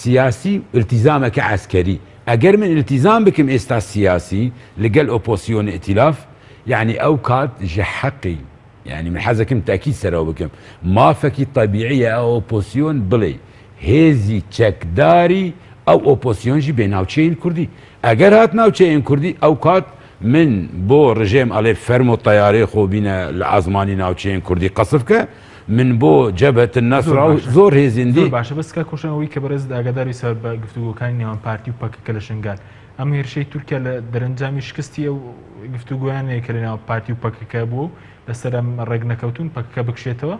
سیاسی التزام ئەکە عسکەری ئەگەر من التزام بکەم ئێستا سیاسی لەگەل ئۆپۆسیۆن ئیتیلاف یعنی ئەو کات ژە حەقی یعنی من حەزەکەم تاکید سەرەوە بکەم مافەکی تەبیعیە ئەو ئۆپۆسیۆن بڵێ هێزی چەکداری ئەو ئۆپۆسیۆنژی بێ ناوچەیل کوردی ئەگەر هات ناوچەیەن کوردی ئەو کات من بۆ ڕژێم ئەڵێ فەرمۆ تەیارەی خۆ بینە لە ئازمانی ناوچەیەن کوردی قەسف کە. من بۆ جەبهەت النصرە و زۆر هێزین دی. زۆر باشە بەس کاک هۆشەنگ ئەوەی کە بەڕێزت ئاگاداری سەر بە گفتوگۆکانی نێوان پارتی و پەکەکە لە شنگال ئەم هێرشەی تورکیا لە دەرەنجامی شکستی ئەو گفتوگۆیانەیە کە لە ناو پارتی و پەکەکە بووە و لەسەر ئەم ڕێک نەکەوتون پەکەکە بکشێتەوە؟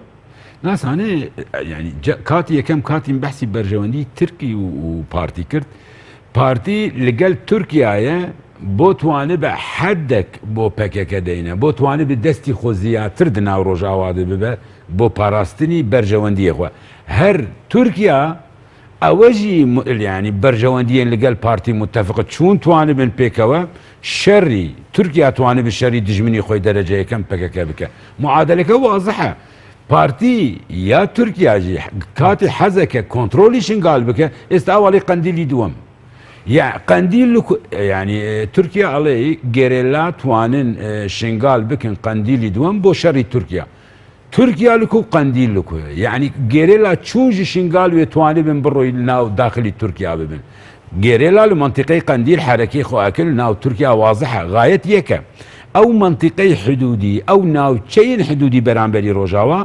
نازانێ یعنی کاتی یەکەم کاتیم بەحسی بەرژەوەندی ترکی و پارتی کرد پارتی لەگەل تورکیایە بۆ توانێ بە حەدەک بۆ پەکەکە دەینە بۆ توانێ بە دەستی خۆ زیاتر دناو ڕۆژئاوادە ببە بۆ پاراستنی بەرژەوەندیە خۆ هەر تورکیا ئەوەژی یانی بەرژەوەندیەن لەگەل پارتی متەفق چوون توانێ بن پێکەوە شەری تورکیا توانێ بە شەری دژمنی خۆی دەرەجە یەکەم پەکەکە بکە معادلەکە وازحە پارتی یا تورکیاژی کاتی حەزەکە کۆنترۆلی شنگال بکە ئێستا ئەواڵی قەندیلی دووەم یا قەندیل ینی تورکیا ئەڵێ گەرێلا توانن شنگال بکەن قەندیلی دووەم بۆ شەڕی تورکیا تورکیا لکو قەندیل لکو یعنی گەرێلا چوژی شنگال وێ توانی بن بڕۆی ناو داخلی تورکیا ببن گەرێلا لە منطقەی قەندیل حرەکەی خۆ ئەکرد ناو تورکیا وازحە غایەت یەکە ئەو مەنتیقەی حدودی ئەو ناوچەین حدودی بەرامبەری ڕۆژاوا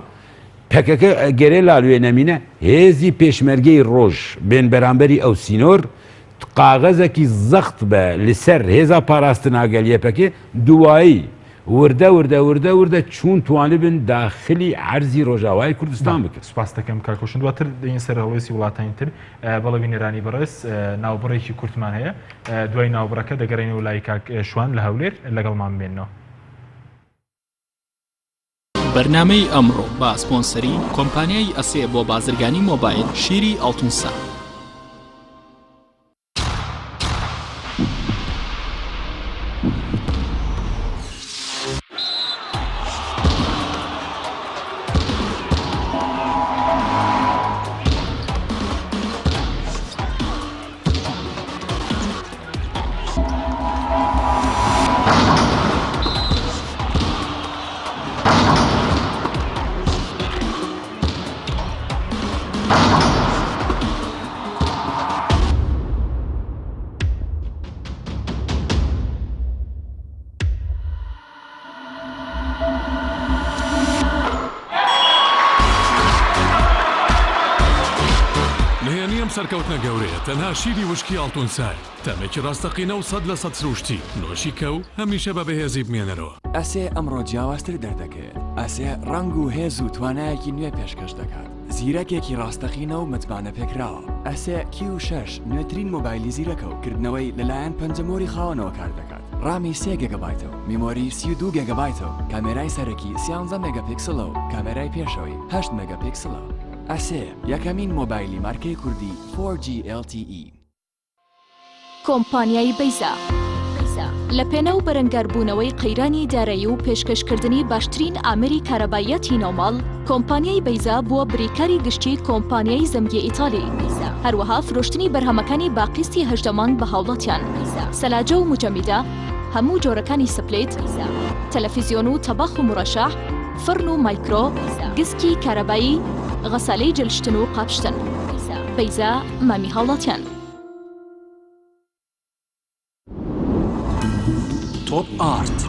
پەکەکە گەرێلا لوێ نەمینە هێزی پێشمەرگەی ڕۆژ بێن بەرامبەری ئەو سینۆر قاغەزەکی زەخت بە لەسەر هێزا پاراستنا گەل یەپەکێ دوایی وردە وردە وردە وردە چوون توانبن داخلی عەرزی ڕۆژاوای کوردستان بکەن. سوپاست دەکەم کاک هۆشەنگ دواتر دێین سەر هەڵوێستی وڵاتانی تر بەڵێ بینەرانی بەڕێز ناوبڕێکی کورتمان هەیە دوای ناوبڕەکە دەگەڕێینەوە لای کاک شوان لە هەولێر لەگەڵمان بمێنەوە. بەرنامەی ئەمڕۆ بە سپۆنسەری کۆمپانیای ئەسێ بۆ بازرگانی مۆبایل شیری ئاڵتونسا. نهێنی ئەم سەرکەوتنە گەورەیە تەنها شیری وشکی ئاڵتونسایە، تامێکی ڕاستەقینە و 100% سروشتی، نۆشی کە و هەمیشە بە بەهێزی بمێنەرەوە. ئەسێ ئەمڕۆ جیاوازتر دەردەکەوێت. ئەسێ ڕەنگ و هێز و توانایەکی نوێ پێشکەش دەکات. زیرەکێکی ڕاستەقینە و متمانەپێکراوە. ئەسێ کیو شەش نوێترین مۆبایلی زیرەکە و کردنەوەی لەلایەن پەنجەمۆری خاوەنەوە کار دەکات. ڕامی سێ گێگابایتە و میمۆری 32 گێگابایتە و کامێرای سەرەکی 13 مێگاپیکسڵە و کامێرای پێشەوەی 8 مێگاپیکسڵە. ئەسێ یەکەمین مۆبایلی مارکەی کوردی 4G LTE. کۆمپانیای بەیزا لە پێناو بەرەنگاربوونەوەی قەیرانی دارایی و پێشکەشکردنی باشترین ئامێری کارەباییاتی ناوماڵ، کۆمپانیای بەیزا بووە بریکاری گشتی کۆمپانیای زەمگی ئیتالی. هەروەها فرۆشتنی بەرهەمەکانی بە قیستی 18 مانگ بە هاوڵاتیان. سەلاجە و موجەمیدە، هەموو جۆرەکانی سپلیت، تەلەفیزیۆن و تەباخ و مورەشەح، فڕن و مایکرۆ، گسکی کارەبایی، غەسالەی جلشتن و قاپشتن. بەیزا مامی هاوڵاتیان. تۆپ ئارت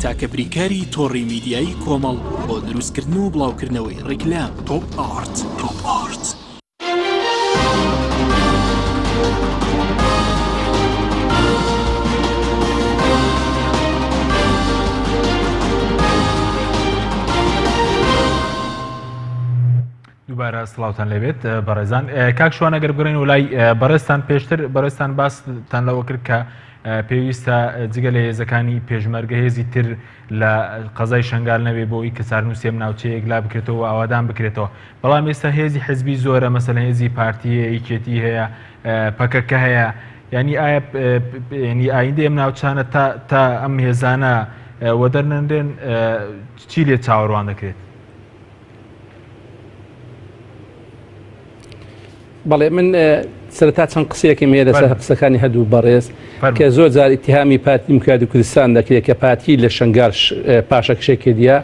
تاکە بریکاری تۆڕی میدیایی کۆمەڵ بۆ دروستکردن و بڵاوکردنەوەی ڕیکلام تۆپ ئارت. تۆپ ئارت. دووبارە سڵاوتان لێبێت بەڕێزان کاک شوان ئەگەر بگەڕێین لای بەڕێزتان پێشتر بەڕێزتان باستان لەوە کرد کە پێویستە جگە لە هێزەکانی پێشمەرگە هێزی تر لە قەزای شنگال نەبێ بۆ ئەوی کە چارنووسێم ناوچەیەک لا بکرێتەوە و ئاوادان بکرێتەوە بەڵام ئێستا هێزی حزبی زۆرە مەسەلەن هێزی پارتی هەیە یەکێتی هەیە پەکەکە هەیە ینی ئایا ینی ئایندە ئەم ناوچانە تا تا ئەم هێزانە وەدەرنەنرێن چی لێ چاوەڕوان دەکرێت؟ بەڵێ من سەرەتا چەند قسەیەکم هەیە لەسەر قسەکانی هەردوو بەڕێز کە زۆر جار ئیتیهامی پارتی دیموکراتی کوردستان دەکرێت کە پارتی لە شنگال پاشەکشێ کردیە.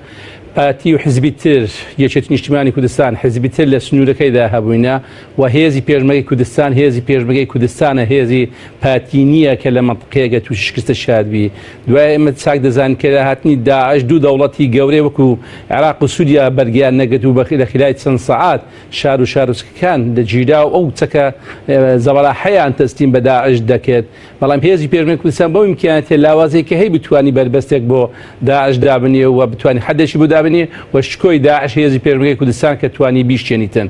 پارتی و حزبی تر یەکێتی نیشتیمانی کوردستان حزبی تر لە سنوورەکەیدا هەبووینە و هێزی پێشمەرگەی کوردستان هێزی پێشمەرگەی کوردستانە هێزی پارتی نییە کە لە مەنتقەیەکە تووشی شکستە شاد بی دوای ئێمە چاک دەزانین کە لە هاتنی داعش دوو دەوڵەتی گەورەی وەکو عێراق و سووریا بەرگیان نەگرت و لە خلای چەند سەعات شار و شارۆچکەکان دەگیرا و ئەو چەکە زەبەلاحەیان تەسلیم بە داعش دەکرد بەڵام هێزی پێشمەرگەی کوردستان بەو ئیمکانیاتە لاوازەی کە هەی بتوانی بەربەستێک بۆ داعش دابنێ و بتوانی حەدێکی بۆ دابنێ و شکۆی داعش هێزی پێشمەرگەی کوردستان کە توانی بیشکێنیتن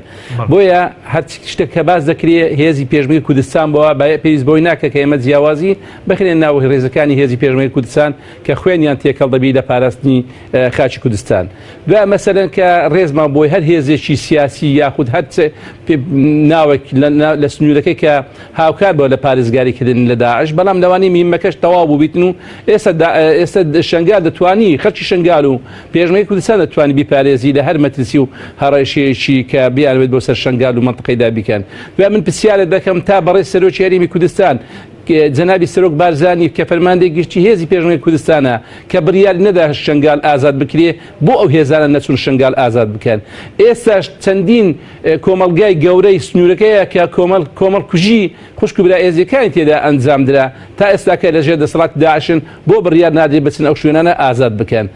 بۆیە هەر شتێک کە باس دەکرێ هێزی پێشمەرگەی کوردستان بۆ پێویست بۆی ناکە کە ئێمە جیاوازی بخرێن ناو ڕێزەکانی هێزی پێشمەرگەی کوردستان کە خوێنیان تێکەڵ دەبی لە پاراستنی خاکی کوردستان. دوای مەسەلەن کە ڕێزمان بۆی هەر هێزێکی سیاسی یاخود هەر ناوێک لە سنوورەکەی کە هاوکار بووە لە پارێزگاریکردن لە داعش، بەڵام لەوانەیە مهمەکەش تەواو بووبیتن و ئێستا ئێستا شنگال دەتوانی خەڵکی شنگال و پێشمەرگەی کوردستان دەتوانی بیپارێزی لە هەر مەترسی و هەڕەشەیەکی کە بیانەوێت بۆ سەر شنگال و مەنتقەی دا بیکەن. دوای من پرسیارت دەکەم تا بەڕێز سەرۆکی هەرێمی کوردستان جەنابی سەرۆک بارزانی کە فەرماندەی گشتی هێزی پێشمەرگەی کوردستانە کە بڕیاری نەدا شنگال ئازاد بکرێ بۆ ئەو هێزانە نەچوون شنگال ئازاد بکەن ئێستاش چەندین کۆمەڵگای گەورەی سنوورەکەیە کە کۆمەڵ کۆمەڵ کوژی خوشک و برا ئێزیەکانی تێدا ئەنجامدرا تا ئێستاکە لەژێر دەسەڵاتی داعشن بۆ بڕیار نادرێت بچن ئەو شوێنانە ئازاد بکەن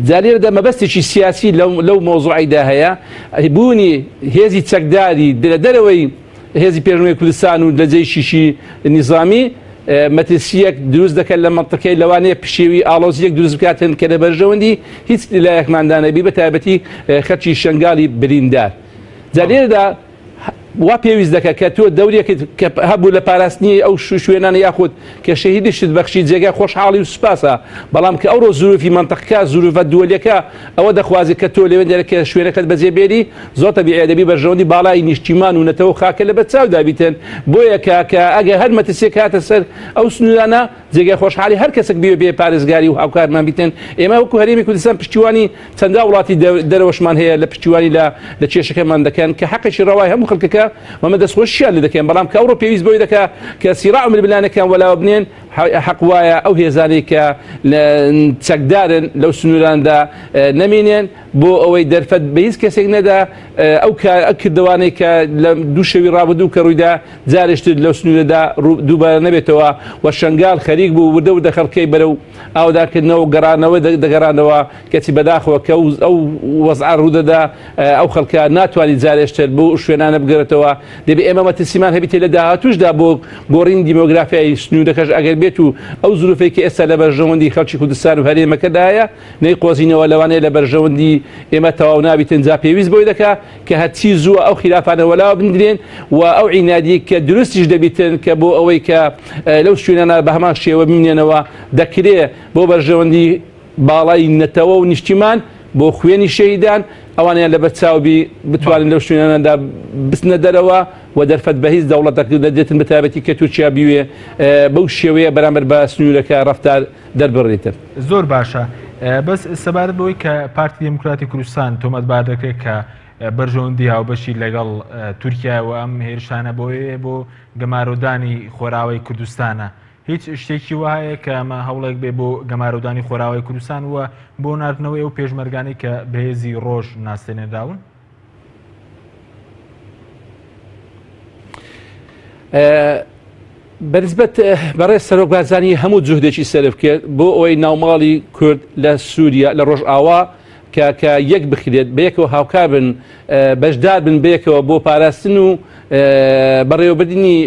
جا لێرەدا مەبەستێکی سیاسی لەو مەوزوعیدا هەیە بوونی هێزی چەکداری لە دەرەوەی هێزی پێشمەرگەی کوردستان و لە جەیشیشی نیزامی مەترسییەک دروست دەکەن لە مەنتقەی لەوانەیە پشێوی ئاڵۆزییەک دروست بکاتن کە لە بەرژەوەندی هیچ لایەکماندا نەبی بە تایبەتی خەرکی شنگالی بریندار جا لێرەدا وا پێویست دەکە کە تۆ دەورێکت کە هەبوو لە پاراستنی ئەو شوێنانە یاخود کە شەهیدیشت بەخشی جێگای خۆشحاڵی و سوپاسە بەڵام کە ئەوڕۆ زروفی مەنتقەکە زروفە دووەلیەکە ئەوە دەخوازێت کە تۆ لەوێ دەرە کە شوێنەکەت بەجێ بێری زۆر تەبیعیە دەبی بەرژەوەندی باڵای نیشتیمان و نەتەوە و خاکە لەبەر چاودا بیتن بۆیە کە کە ئەگەر هەر مەترسیەک هاتە سەر ئەو سنوورانە جێگای خۆشحاڵی هەر کەسێک بێ بێ پارێزگاری و هاوکارمان بیتن ئێمە وەکو هەرێمی کوردستان پشتیوانی چەندا وڵاتی دەرەوەشمان هەیە لە پشتیوانی لە لە کێشەکەمان دەکەن کە حەقێکی ڕەوای هەموو خەڵکەکە و ئەمە دەستخۆشیان لێ دەکەین بەڵام کە ئەوڕۆ پێویست بۆی دەکا کە سیراع و ململانێکان وەلاوە بنێن حەق وایە ئەو هێزانەی کە چەکدارن لەو سنووراندا نەمینێن بۆ ئەوەی دەرفەت بە هیچ کەسێک نەدا ئەو کردەوانەی کە لە دوو شەوی ڕابردوو کە ڕوویدا جارێشتر لەو سنوورەدا دووبارە نەبێتەوە و شنگال خەریک بوو وردە وردە خەڵکەی بەرەو ئاوداکردنەوە و گەڕانەوە دەگەڕانەوە کەچی بەداخەوە کە ئەو وەزعە ڕوودەدا ئەو خەڵکە ناتوانانی جارێشتر بۆ شوێنانە بگەرێتەوە دەبێ ئێمە مەترسیمان هەبیتێ لە داهاتووشدا بۆ گۆڕین دیمۆگرافیای سنوورەکەش ئەگەر بێت و ئەو زروفەی کە ئێستا لە بەرژەوەندی خەڵکی کوردستان و هەرێمەکەدایە نەیقۆزینەوە لەوانەیە لە بەرژەوەندی ئێمە تەواو نابیتن جا پێویست بۆی دەکا کە هەرچی زووە ئەو خیلافانە وەلاوە بندرێن و ئەو عینادی کە دروستیش دەبیتن کە بۆ ئەوەی کە لەو شوێنانە بە هەمان شێوە بمێنەوە دەکرێ بۆ بەرژەوەندی باڵای نەتەوە و نیشتیمان بۆ خوێنی شەهیدان ئەوانیان لەبەر چاو بی بتوانن لەو شوێنانەدا بچنە دەرەوە و دەرفەت بە هیچ دەوڵەتێک نەدرێتن بە تایبەتی کە تورکیا بیوێ بەو شێوەیە بەرامبەر بە سنوورەکە ڕەفتار دەربڕیتن. زۆر باشە بەس سەبارەت بەوەی کە پارتی دێموکراتی کوردستان تۆمەتبار دەکرێت کە بەرژەوەندی هاوبەشی لەگەڵ تورکیا و ئەم هێرشانە بۆیە بۆ گەمارۆدانی خۆراوای کوردستانە هیچ شتێکی وایە کە ئەمە هەوڵێک بێ بۆ گەمارۆدانی خۆراوای کوردستان و بۆ ناردنەوەی ئەو پێشمەرگانەی کە بەهێزی ڕۆژ ناسێنراون؟ بەنسبەت بەڕێز سەرۆک بارزانی هەموو جوهدێکی سەرف کرد بۆ ئەوەی ناوماڵی کورد لە سووریا لە ڕۆژئاوا کە کە یەک بخرێت بەیەکەوە هاوکار بن بەشدار بن بەیەکەوە بۆ پاراستن و بەڕێوەبردنی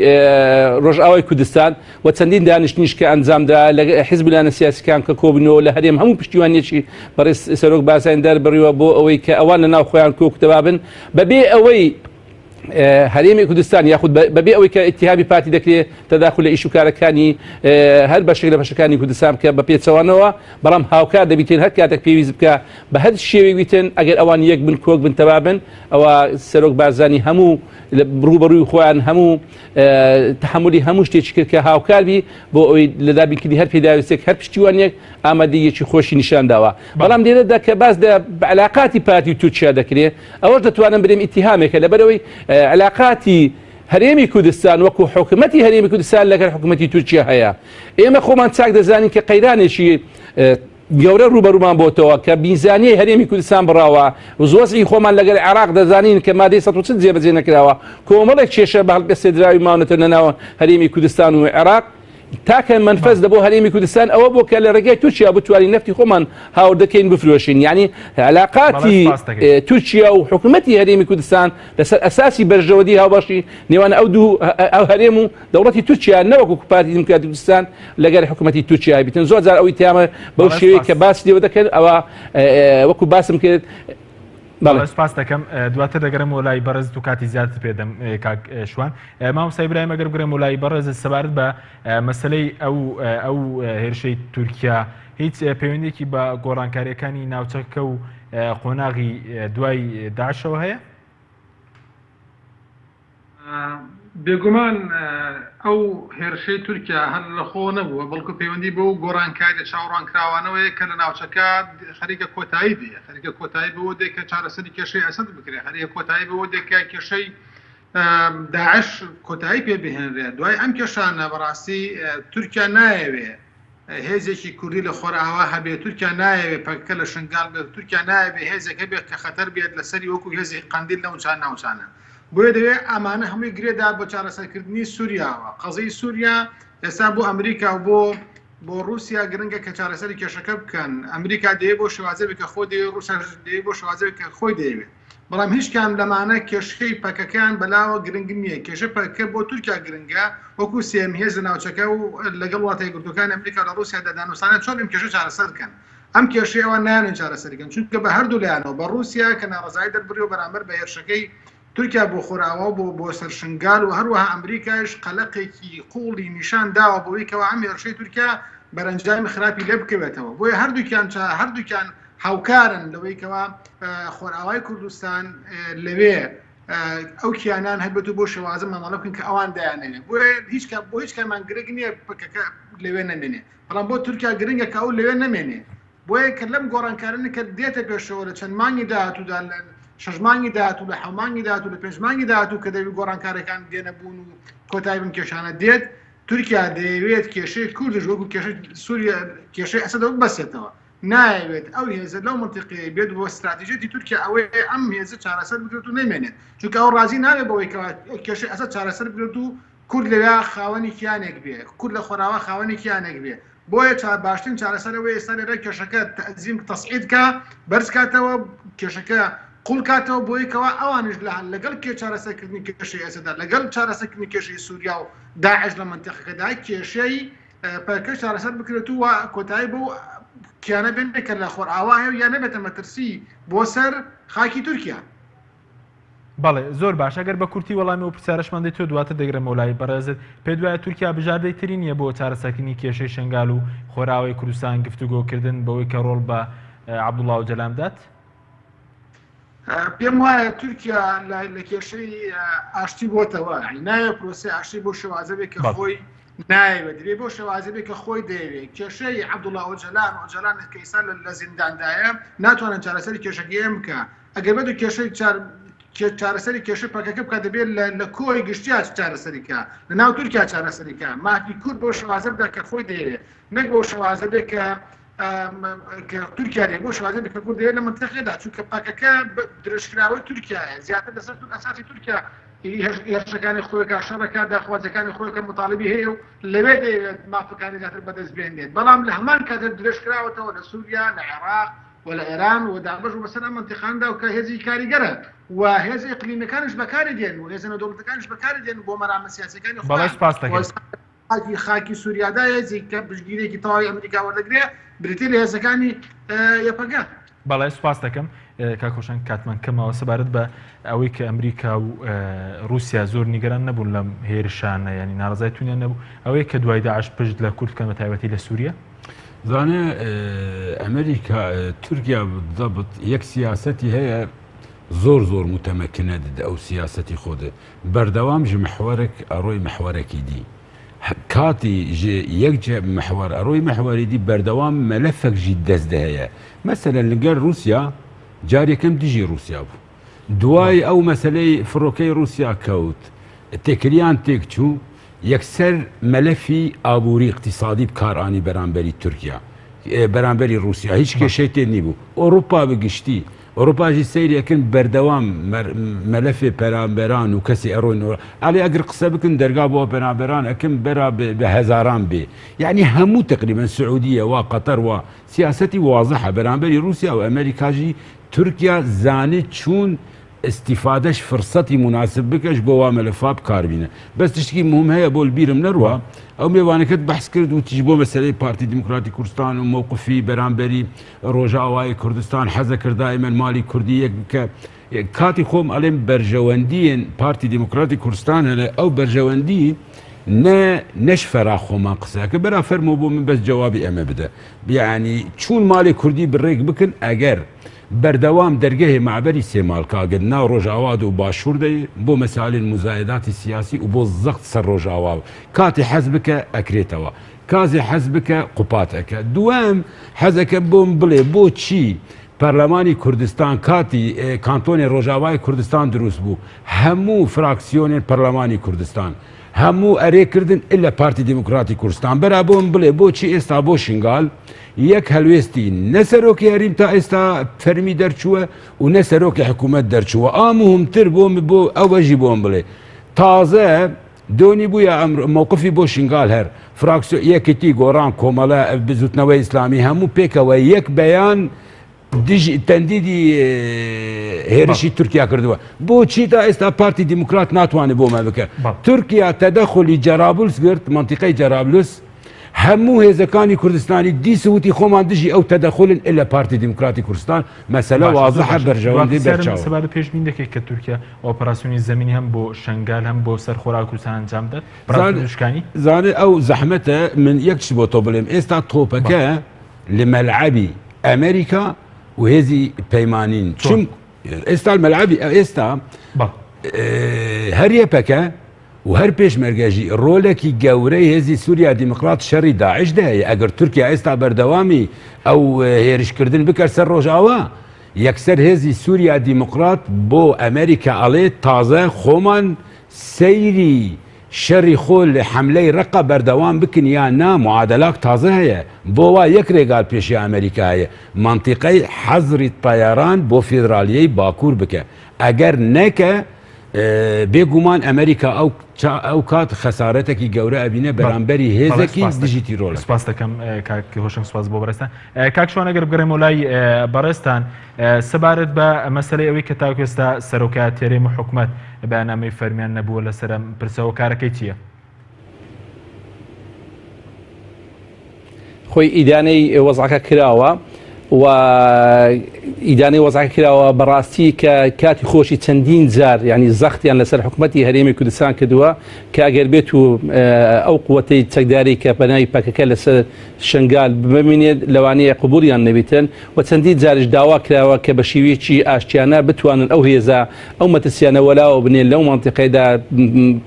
ڕۆژئاوای کوردستان و چەندین دانیشتنیش کە ئەنجامدا لە حزب لایەنە سیاسیەکان کە کۆبنەوە لە هەرێم هەموو پشتیوانیەکی بەڕێز سەرۆک بارزانی دەربڕیوە بۆ ئەوەی کە ئەوان لە ناو خۆیان کۆک تەبابن بەبێ ئەوەی هەرێمی کوردستان یاخود بەبێ ئەوەی کە ئیتیهامی پارتی دەکرێت تەداخول لە ئیش و کارەکانی هەر بەشێک لە بەشەکانی کوردستان بکە بە پێچەوانەوە بەڵام هاوکار دەبیتن هەر کاتێک پێویست بکە بە هەر شێوەیەک بیتن ئەگەر ئەوان یەک بن کۆک بن تەبا بن ئەوە سەرۆک بارزانی هەموو ڕووبەڕووی خۆیان هەموو تحملی هەموو شتێکی کرد کە هاوکار بی بۆ ئەوەی لە دابینکردنی هەر پێداویستێک هەر پشتیوانیەک ئامادەیەکی خۆشی نیشان داوە بەڵام لێرەدا کە باس لە علاقاتی پارتی و تورکیا دەکرێت ئەوەش دەتوانم برێم ئیتیهامێکە لەبەرئەوەی علاقاتی هەرێمی کوردستان وەکو حکومەتی هەرێمی کوردستان لەگەر حکومەتی تورکیا هەیە ئێمە خۆمان چاک دەزانین کە قەیرانێکی. گەورە ڕووبەرومان بۆتەوە کە میزانیەی هەرێمی کوردستان بڕاوە وزوەزعی خۆمان لەگەل عێراق دەزانین کە مادەی 140 جێبەجێ نەکراوە کۆمەڵێک کێشە بە هەڵپەسێردراوی ماونەتە لەناو هەرێمی کوردستان و عێراق تاکە مەنفەز لە بۆ هەرێمی کوردستان ئەوە بۆ کە لە ڕێگای تورکیا بتوانین نەفتی خۆمان هاوردەکەین بفرۆشین یعنی علاقاتی تورکیا و حکوومەتی هەرێمی کوردستان لەسەر ئەساسی بەرژەوەندی هاوبەشی نێوان ئەو دوو ئەو هەرێم و دەوڵەتی تورکیا نەوەکو پارتی دیموکراتی کوردستان لەگەر حکوومەتی تورکیا بیتن زۆر جار ئەوی تیامە بەو شێوەیە کە باس لێوە دەکەن ئەوە وەکو باسم کرد بەڵێ سپاس دەکەم دواتر دەگەرم لای بەڕێز و کاتی زیاتر پێدەم کاک شوان مامۆستا ئیبراهیم ئەگەر بگەرم لای بەڕێز سەبارەت بە مەسلەی ئەو ئەو هێرشەی تورکیا هیچ پەیوەندێکی بە گۆڕانکاریەکانی ناوچەکە و قۆناغی دوای داعشەوە هەیە؟ بێگومان ئەو هێرشەی تورکیا هەر لەخۆوە نەبووە، بەڵکو پەیوەندی بەو گۆڕانکارییە چاوەڕوانکراوانەوەیە کە لە ناوچەکە خەریکە کۆتایی دێ، خەریکە کۆتایی بەوە دێ کە چارەسەری کێشەی ئەسەد بکرێ، خەریکە کۆتایی بەوە دێ کە کێشەی داعش کۆتایی پێ بهێنرێ. دوای ئەم کێشانە بەڕاستی تورکیا نایەوێ هێزێکی کوردی لە خۆرئاوا هەبێ، تورکیا نایەوێ پەکەکە لە شنگال بێت، تورکیا نایەوێ هێزێک هەبێت کە خەتەر بێت لەسەری وەکو هێزی قەندیل لەو ناوچانە. بۆیە دەوێت ئەمانە هەمووی گرێدا بە چارەسەرکردنی سووریاوە. قەزیی سووریا ئێستا بۆ ئەمریکا و بۆ بۆ ڕووسیا گرنگە کە چارەسەری کێشەکە بکەن. ئەمریکا دەیەوێت بۆ شێوازە بێت کە خۆی دەیەوێت، ڕووسیاش دەیەوێت بۆ شێوازە بێت کە خۆی دەیەوێت. بەڵام هیچ کام لەمانە کێشەی پەکەکەیان بەلاوە گرنگ نییە. کێشەی پەکەکە بۆ تورکیا گرنگە وەکو سێیەم هێز لە ناوچەکە و لەگەڵ وڵاتە یەکگرتووەکانی ئەمریکا و لە ڕووسیادا دانوستانە چۆن ئەم کێشە چارەسەر بکەن. ئەم کێشەی ئەوان نایانەوێت چارەسەری کەن، چونکە بە هەردوو لایانەوە، بە ڕووسیا کە ناڕەزایی دەربڕیوە بەرامبەر بە هێرشەکەی تورکیا بۆ خۆرئاوا و بۆ بۆ سەر شنگال و هەروەها ئەمریکایش قەلەقێکی قووڵی نیشان داوە بەوەی کەوا ئەم هێرشەی تورکیا بەرەنجامی خراپی لێ بکەوێتەوە. بۆیە هەردووکیان هەردووکیان هاوکارن لەوەی کەوا خۆرئاوای کوردستان لەوێ ئەو کیانان هەبێت و بۆ شێوازە مامەڵە بکەن کە ئەوان دەیانەوێت. بۆیە هیچ بۆ هیچ کامان گرنگ نییە پەکەکە لەوێ نەمێنێ. بەڵام بۆ تورکیا گرنگە کە ئەو لەوێ نەمێنێ. بۆیە کە لەم گۆڕانکارانە کە دێتە پێشەوە لە چەند مانگی داهاتوودا لە شەش مانگی داهاتوو لە حەو مانگی داهاتوو لە پێنج مانگی داهاتوو کە دەبی گۆڕانکارەکان دێنە بوون و کۆتایی بەم کێشانە دێت تورکیا دەیەوێت کێشەی کوردش وەکو کێشەی سووریا کێشەی ئەسەدەوە ببەستێتەوە نایەوێت ئەو هێزە لەو منتیقەیە بێت بۆ ستراتیژیەتی تورکیا ئەوەیە ئەم هێزە چارەسەر بکرێت و نەمێنێت چونکە ئەو ڕازی نابێت بەوەی کە کێشەی ئەسەد چارەسەر بکرێت و کورد لەوێ خاوەنی کیانێک بێ، کورد لە خۆراوا خاوەنی کیانێک بێ، بۆیە چا باشترین چارەسەر ئەوەیە ئێستا لێرە کێشەکە تەئزیم تەسعید کا، بەرز کاتەوە، کێشەکە قوڵ کاتەوە بۆی کەوا ئەوانیش لە لەگەڵ کێ چارەسەرکردنی کێشەی ئەسەدا، لەگەڵ چارەسەرکردنی کێشەی سووریا و داعش لە مەنتیقەکەدا کێشەی پەکەکەش چارەسەر بکرێت و کۆتایی بەو کیانە بێنێ کە لە خۆرئاوا هەیە و یا نەبێتە مەترسی بۆ سەر خاکی تورکیا. بەڵێ زۆر باش ئەگەر بە کورتی وەڵامی ئەو پرسیارەشمان دەیتەوە دواتر دەگرمەوە لای بەڕێزت پێت وایە تورکیا بژاردەی تری نییە بۆ چارەسەرکردنی کێشەی شنگال و خۆرئاوای کوردستان گفتوگۆکردن بەوەی کە ڕۆڵ بە عەبدوڵا ئۆجەلان بدات؟ پێم وایە تورکیا لە کێشەی ئاشتی بۆتەوە یانی نایەوێت پرۆسەی ئاشتی بۆ شێوازە بێت کە خۆی نایەوێت دەبێت بۆ شێوازە بێت کە خۆی دەیەوێت کێشەی عەبدوڵا ئۆجەلان ئۆجەلان کە ئێستا لە زینداندایە ناتوانێت چارەسەری کێشەکەی ئێمە بکا ئەگەر بێت و کێشەی چارەسەری کێشەی پەکەکە بکات دەبێت لە کۆی گشتیا چارەسەری کا لە ناو تورکیا چارەسەری کا مافی کورد بۆ شێوازە بدا کە خۆی دەیەوێت نەک بۆ شێوازە بێت کە کە تورکیا دێ بۆ شێوازە بێت کە کورد دەیەوێت لە منتەقەدا چونکە پەکەکە درێژکراوەی تورکیایە زیاتر لەسەر ئەساسی تورکیا هێرشەکانی خۆیکە شەڕەکە داخوازەکانی خۆیکە مطالبی هەیە و لەوێ دەیەوێت مافەکانی زیاتر بەدەست بێنێت بەڵام لە هەمان کاتە درێژکراوەتەوە لە سووریا لە عێراق و لە ئێران و دابەش بوو بەسەر ئەم مەنتیقانەدا و کە هێزی کاریگەرە و هێزە ئیقلیمیەکانیش بەکاری دێن و هێزە نێودەوڵەتەکانیش بەکاری دێن بۆ مەرامە سیاسیەکانی بەڵێ خۆیان سوپاس و دەکەین. خاکی خاکی سوریادا هێزێک کە پشتگیریەکی تەواوی ئەمریکا وەردەگرێ بریتی لە هێزەکانی یەپەگە. بەڵێ سوپاس دەکەم کاک هۆشەنگ کاتمان کەمەوە سەبارەت بە ئەوەی کە ئەمریکا و رووسیا زۆر نیگەران نەبوون لەم هێرشانە ینی ناڕزای تونیان نەبوو ئەوەیە کە دوای داعش پشت لە کورد بکەن بە تایبەتی لە سووریا زانێ ئەمریکا تورکیا بالضبط یەک سیاسەتی هەیە زۆر زۆر متەمەکنە دد ئەو سیاسەتی خۆ دێ بەردەوام ژ محوەرێک ئەڕۆی محوەرەکی دی کاتی ژ یەک جە محوەر ئەڕۆی محوەری دی بەردەوام مەلەفەک ژی دەست دە هەیە مەسەلەن لەگەر رووسیا جار یەکەم دژی رووسیا بوو دوای ئەو مەسەلەی فڕۆکەی رووسیا کەوت تێکلیان تێکچوو یەکسەر مەلەفی ئابووری ئیقتیسادی بکارئانی بەرامبەری تورکیا. بەرامبەری ڕووسیا هیچ کێشەی تێ نیبوو ئەوروپا بە گشتی ئەوروپاژی سەیری ئەکەن بەردەوام مەلەفێ پەرامبەران و کەسی ئەڕۆن ئەڵێ ئەگەر قسە بکەن دەرگا بۆ پەنابەران ئەکەن بەرا بە هەزاران بێ یعنی هەموو تقریبا سعودیە وا قەتەر وا سیاسەتی وازحە بەرامبەری رووسیا و ئەمریکاژی تورکیا زانی چوون ئیستیفادەش فرسەتی موناسب بکەش بۆ وا مەلەفا بکاربینە بەس تشتکی مهم هەیە بۆ بیرم نەڕوا ئەو مێوانەکەت بەحس کرد وتیش بۆ مەسەلەی پارتی دیموکراتی کوردستان و مەوقفی بەرامبەری ڕۆژئاوای کوردستان حەزە کرد دائیمەن مالی کوردی یەک بکە کاتی خۆم ئەڵێم بەرژەوەندیین پارتی دیموکراتی کوردستان هەنە ئەو بەرژەوەندی نە نەش فەرا خۆمان قسەکە بەرا فەرمۆ بۆ من بەس جوابی ئەمە بدە بیانی چون ماڵی کوردی بڕێک بکن ئەگەر بەردەوام دەرگەێ مەعبەری سێمالکا گەد ناو ڕۆژئاواد و باشوور دەی بۆ مەسالێن موزایەداتی سیاسی و بۆ زەخت سەر ڕۆژئاوا کاتی حەز بکە ئەکرێتەوە کازێ حەز بکە قوپات ئەکە دووەم حەز ئەکەم بۆم بڵێ بۆ چی پەرلەمانی کوردستان کاتی کانتۆنی ڕۆژئاوای کوردستان دروست بوو هەموو فراکسیۆنێن پەرلەمانی کوردستان هەموو ئەرێ کردن ئلە پارتی دیموکراتی کوردستان بەرا بۆم بڵێ بۆچی ئێستا بۆ شنگال یەک هەلوێستی نە سەرۆکی هەریم تا ئێستا فەرمی دەرچووە و نە سەرۆکی حکوومەت دەرچووە ئا مهمتر بۆم بۆ ئەوەژی بۆم بڵێ تازە دۆنی بووە ئەم مووقفی بۆ شنگال هەر فراکسیۆ یەکێتی گۆڕان کۆمەڵە بزوتنەوەی ئیسلامی هەموو پێکەوە یەک بەیان دژی تەندیدی هێرشی تورکیا کردووە بۆچی تا ئێستا پارتی دیموکرات ناتوانێت بۆ مە بکە تورکیا تەدەخلی جەرابلس گرت منتیقەی جەرابلس هەموو هێزەکانی کوردستانی دیس وتی خۆمان دژی ئەو تەدەخلن ئلە پارتی دیموکراتی کوردستان مەسەلە وازحە بەرژەوەندی بەرچاو. سەبارەت پێشبینی دەکەیت کە تورکیا ئۆپەراسیۆنی زەمینی هەم بۆ شەنگال هەم بۆ سەر خۆراک کوردستان ئەنجام بدات؟ بەڕاستی وشکانی؟ زانێ ئەو زەحمەتە من یەک شت بۆ تۆ بڵێم ئێستا تۆپەکە لە مەلعەبی ئەمریکا و هێزی پەیمانین چون ئێستا مەلعەبی ئێستا هەر یەپەکە و هەر پێشمەرگەژی ڕۆلێکی گەورەی هێزی سووریا دیموکرات شەڕی داعش دەیە ئەگەر تورکیا ئێستا بەردەوامی ئەو هێرشکردن بکەر سەر ڕۆژاوا یەکسەر هێزی سووریا دیموکرات بۆ ئەمریکا ئەڵێ تازە خۆمان سەیری شەری خۆ لە حەملەی ڕەقە بەردەوام بکن یا نا معادەلاک تازە هەیە بۆ وا یەک رێگال پێشی ئەمریکا هەیە مەنتیقەی حەزری تەیەران بۆ فیدرالیەی باکوور بکە ئەگەر نەکە بێ گومان ئەمریکا ئەو ئەو کات خەسارەتێکی گەورە ئەبینە بەرامبەری هێزێکی دژی تیرۆر. سپاس دەکەم کاک هۆشەنگ سپاس بۆ بەڕێزتان کاک شوان ئەگەر بگەڕێمەوە لای بەڕێزتان سەبارەت بە مەسەلەی ئەوەی کە تاکو ئێستا سەرۆکایەتی هەرێم و حکومەت بەیاننامەی فەرمیان نەبووە لەسەر ئەم پرسە هۆکارەکەی چییە؟ خۆی ئیدانەی وەزعەکە کراوە و ئیدانەی وەزعەکە کراوە بەڕاستی کە کاتی خۆشی چەندین جار ینی زەختیان لەسەر حکوومەتتی هەرێمی کوردستان کردووە کە ئەگەر بێت و ئەو قوتەی چەکداری کە بەناوی پەکەکە لەسەر شنگال بمینێت لەوانەیە قبولیان نەبیتن و چەندین جاریش داوا کراوە کە بە شیوەیەکی ئاشتیانە بتوانن ئەو هێزە ئەو مەترسیانە وەلاوە بنێن لەو مەنتیقەیدا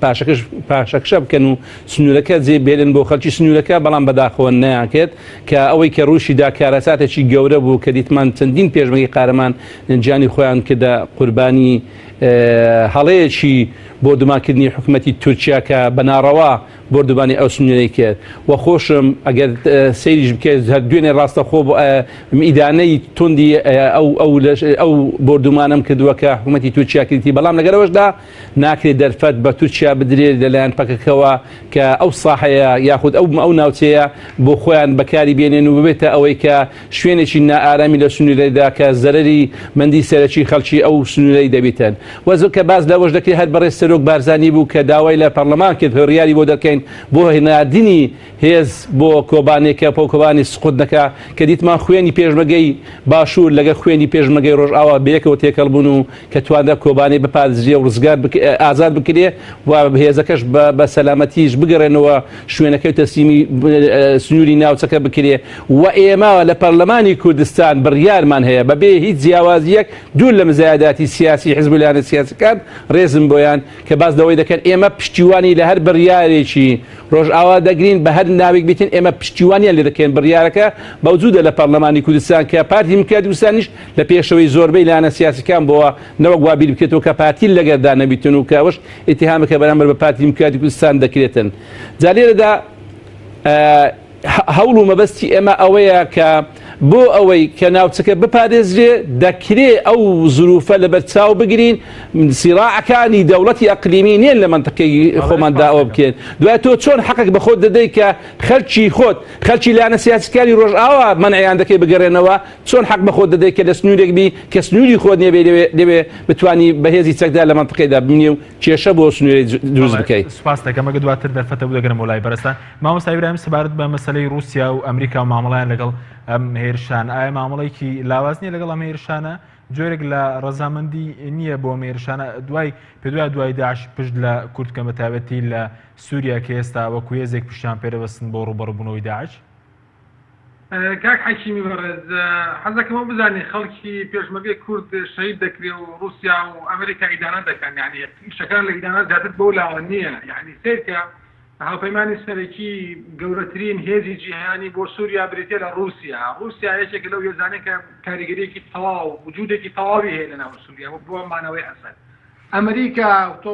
پاشەکش پاشەکشە بکەن و سنوورەکە جێ بێلن بۆ خەلکی سنوورەکە بەڵام بەداخەوە نەیان کرد کە ئەوەی کە ڕووشی دا کارەساتێکی گەورە بوو کە دیتمان چەندین پێشمەرگەی قارەمان گیانی خۆیان کردە قوربانی هەڵەیەکی بۆردومانکردنی حکومەتی تورکیا کە بە ناڕەوا بۆردومانی ئەو سنوورەی کرد و خۆشم ئەگەر سەیریش بکەیت هەر دوێنێ ڕاستەخۆ ئیدانەی توندی ئەو ئەو ئەو بۆردومانەم کردووە کە حکوومەتی تورکیا کردی بەڵام لەگەرەوەشدا ناکرێت دەرفەت بە تورکیا بدرێت لەلایەن پەکەکەوە کە ئەو ساحەیە یاخود ئەو ئەو ناوچەیە بۆ خۆیان بەکاری بێنێن و ببێتە ئەوەی کە شوێنێکی نائارامی لە سنوورەدا کە زەرەری مەندی سەرەکی خەڵکی ئەو سنوورەی دەبیتن. وە کە باس لەوەش دەکرێت هەر بەڕێز سەرۆک بارزانی بوو کە داوای لە پەڕلەمان کرد بڕیاری بۆ دەرکەین بۆ ناردنی هێز بۆ کۆبانێ کە بۆ کۆبانی سقوت نەکا کە دیتمان خوێنی پێشمەگەی باشوور لەگەڵ خوێنی پێشمەگەی ڕۆژئاوا بەیەکەوە تێکەڵ بوون و کە توانرا کۆبانێ بپارێزرێ و ڕزگار ئازاد بکرێ و هێزەکەش بە سەلامەتیش بگەڕێنەوە شوێنەکەی و تەسلیمی سنووری ناوچەکە بکرێ و ئێمە لە پەرلەمانی کوردستان بڕیارمان هەیە بەبێ هیچ جیاوازییەک دوور لە مزایەداتی سیاسی حزب و لایەنە سیاسیەکان ڕێزم بۆیان کە باس لەوەی دەکەن ئێمە پشتیوانی لە هەر بڕیارێکی ڕۆژئاوا دەگرین بە هەر ناوێک بیتن ئێمە پشتیوانیان لێ دەکەین بڕیارەکە مەوجودە لە پەرلەمانی کوردستان کە پارتی دیموکراتی کوردستانیش لە پێشەوەی زۆربەی لایەنە سیاسیەکان بۆوە نەوەک وا بیر بکرێتەوە کە پارتی لەگەردا نەبیتن و کە ئەوەش ئیتیهامێکە بەرامبەر بە پارتی دیموکراتی کوردستان دەکرێتن جا لێرەدا. هەوڵ و مەبەستی ئێمە ئەوەیە کە بۆ ئەوەی کە ناوچەکە بپارێزرێ دەکرێ ئەو زروفە لەبەر چاو بگرین سیراعەکانی دەوڵەتی ئەقلیمی نییە لە مەنتقەی خۆماندا ئەوە بکەین دوای تۆ چۆن حەقێک بە خۆت دەدەی کە خەلکی خۆت خەلکی لایەنە سیاسیکانی ڕۆژئاوا مەنعیان دەکەی بگەرێنەوە چۆن حەق بە خۆت دەدەی کە لە سنوورێک بی کە سنووری خۆت نییە بێ لەوێ بتوانی بەهێزی چەکدار لە مەنتقەیدا بمینی و کێشە بۆ سنووری دروست بکەی. سوپاست دەکەم ئەگەر دواتر دەرفەتە بوو دەگەرمەوە لای بەرێزتان. مامۆستا ئیبراهیم سەبارەت بە مەسەلەی ڕووسیا و ئەمریکا و مامەڵەیان لەگەڵ ئەم هێرشانە ئایا مامەڵەیەکی لاواز نییە لەگەڵ ئەم هێرشانە جۆرێک لە ڕەزامەندی نییە بۆ ئەم هێرشانە دوای پێدوای دوای داعش پشت لە کورد کە بە تایبەتی لە سووریا کە ئێستا وەکو هێزێک پشتیان پێدەبەستن بۆ ڕووبەڕووبوونەوەی داعش؟ کاک حەکیمی بەڕێز حەزەکەم ئەوە بزانی خەڵکی پێشمەرگەی کورد شەهید دەکرێ و ڕوسیا و ئەمریکا ئیدانە دەکەن یانی ئیشەکان لە ئیدانە زیاتر بەو لاوە نییە یانی سەیرکە هاوپەیمانی سەرەکی گەورەترین هێزی جیهانی بۆ سووریا بریتە لە ڕوسیا ڕوسیا یەکێکە لەو هێزانەی کە کاریگەریەکی تەواو وجودێکی تەواوی هەیە لە ناو سووریا بۆ مانەوەی ئەسەد ئەمریکا تۆ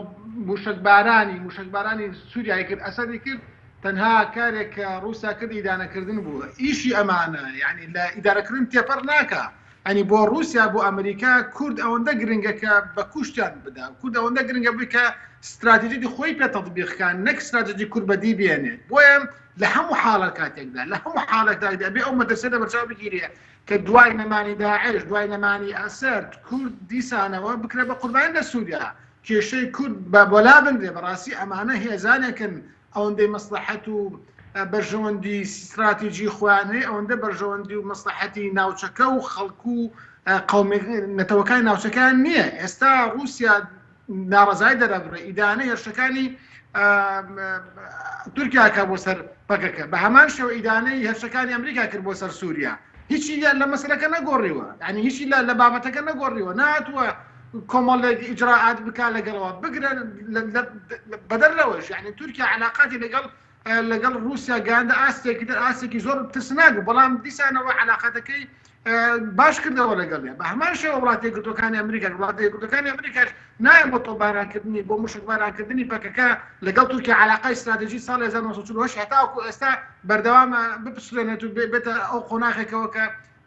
موشەکبارانی موشەکبارانی سووریای کرد ئەسەدی کرد تەنها کارێک کە ڕووسیا کردی ئیدانەکردن بوو ئیشی ئەمانە یانی لە ئیدارەکردن تێپەڕ ناکا ئەنی بۆ ڕووسیا بۆ ئەمریکا کورد ئەوەندە گرنگە کە بە کوشتیان بدا کورد ئەوەندە گرنگە بووی کە ستراتیجیەتی خۆی پێ تەطبیق کان نەک ستراتیجی کورد بەدی بێنێت بۆیە لە هەموو حاڵە کاتێکدا لە هەموو حاڵێکدا ئەبێ ئەو مەترسیە لەبەرچاو بگیرێ کە دوای نەمانی داعش دوای نەمانی ئەسەد کورد دیسانەوە بکرێ بە قوربانی لە سووریا کێشەی کورد بە وەلا بنرێ بەڕاستی ئەمانە هێزانێکن ئەوەندەی مەسڵەحەت و بەرژەوەندی ستراتیجی خۆیان هەیە ئەوەندە بەرژەوەندی و مەسڵەحەتی ناوچەکە و خەڵک و قەومی نەتەوەکانی ناوچەکەیان نییە ئێستا ڕووسیا ناڕەزای دەرەبڕێ ئیدانە هێرشەکانی تورکیا کە بۆ سەر پەکەکە بە هەمان شێوە ئیدانەی هێرشەکانی ئەمریکا کرد بۆ سەر سووریا هیچی لە مەسەلەکە نەگۆڕیوە یعنی هیچی لە بابەتەکە نەگۆڕیوە ناتوە کۆمەڵێک ئیجرائات بکا لەگەڵەوە بگرە بەدەر لەوەش یعنی تورکیا علاقاتی لەگەڵ لەگەڵ رووسیا گەیاندە ئاستێکی تر ئاستێکی زۆر ترسناک بوو بەڵام دیسانەوە علاقاتەکەی باش کردەوە لەگەڵیا بە هەمان شێوە وڵاتە یەکگرتووەکانی ئەمریکا وڵاتە یەکگرتووەکانی ئەمریکاش نایەن بۆ تۆپبارانکردنی بۆ موشکبارانکردنی پەکەکە لەگەڵ تورکیا علاقای ستراتیژی ساڵ 1948 هەتاوەکو ئێستا بەردەوامە بپسرێنێت و بێتە ئەو قۆناخێکەوە کە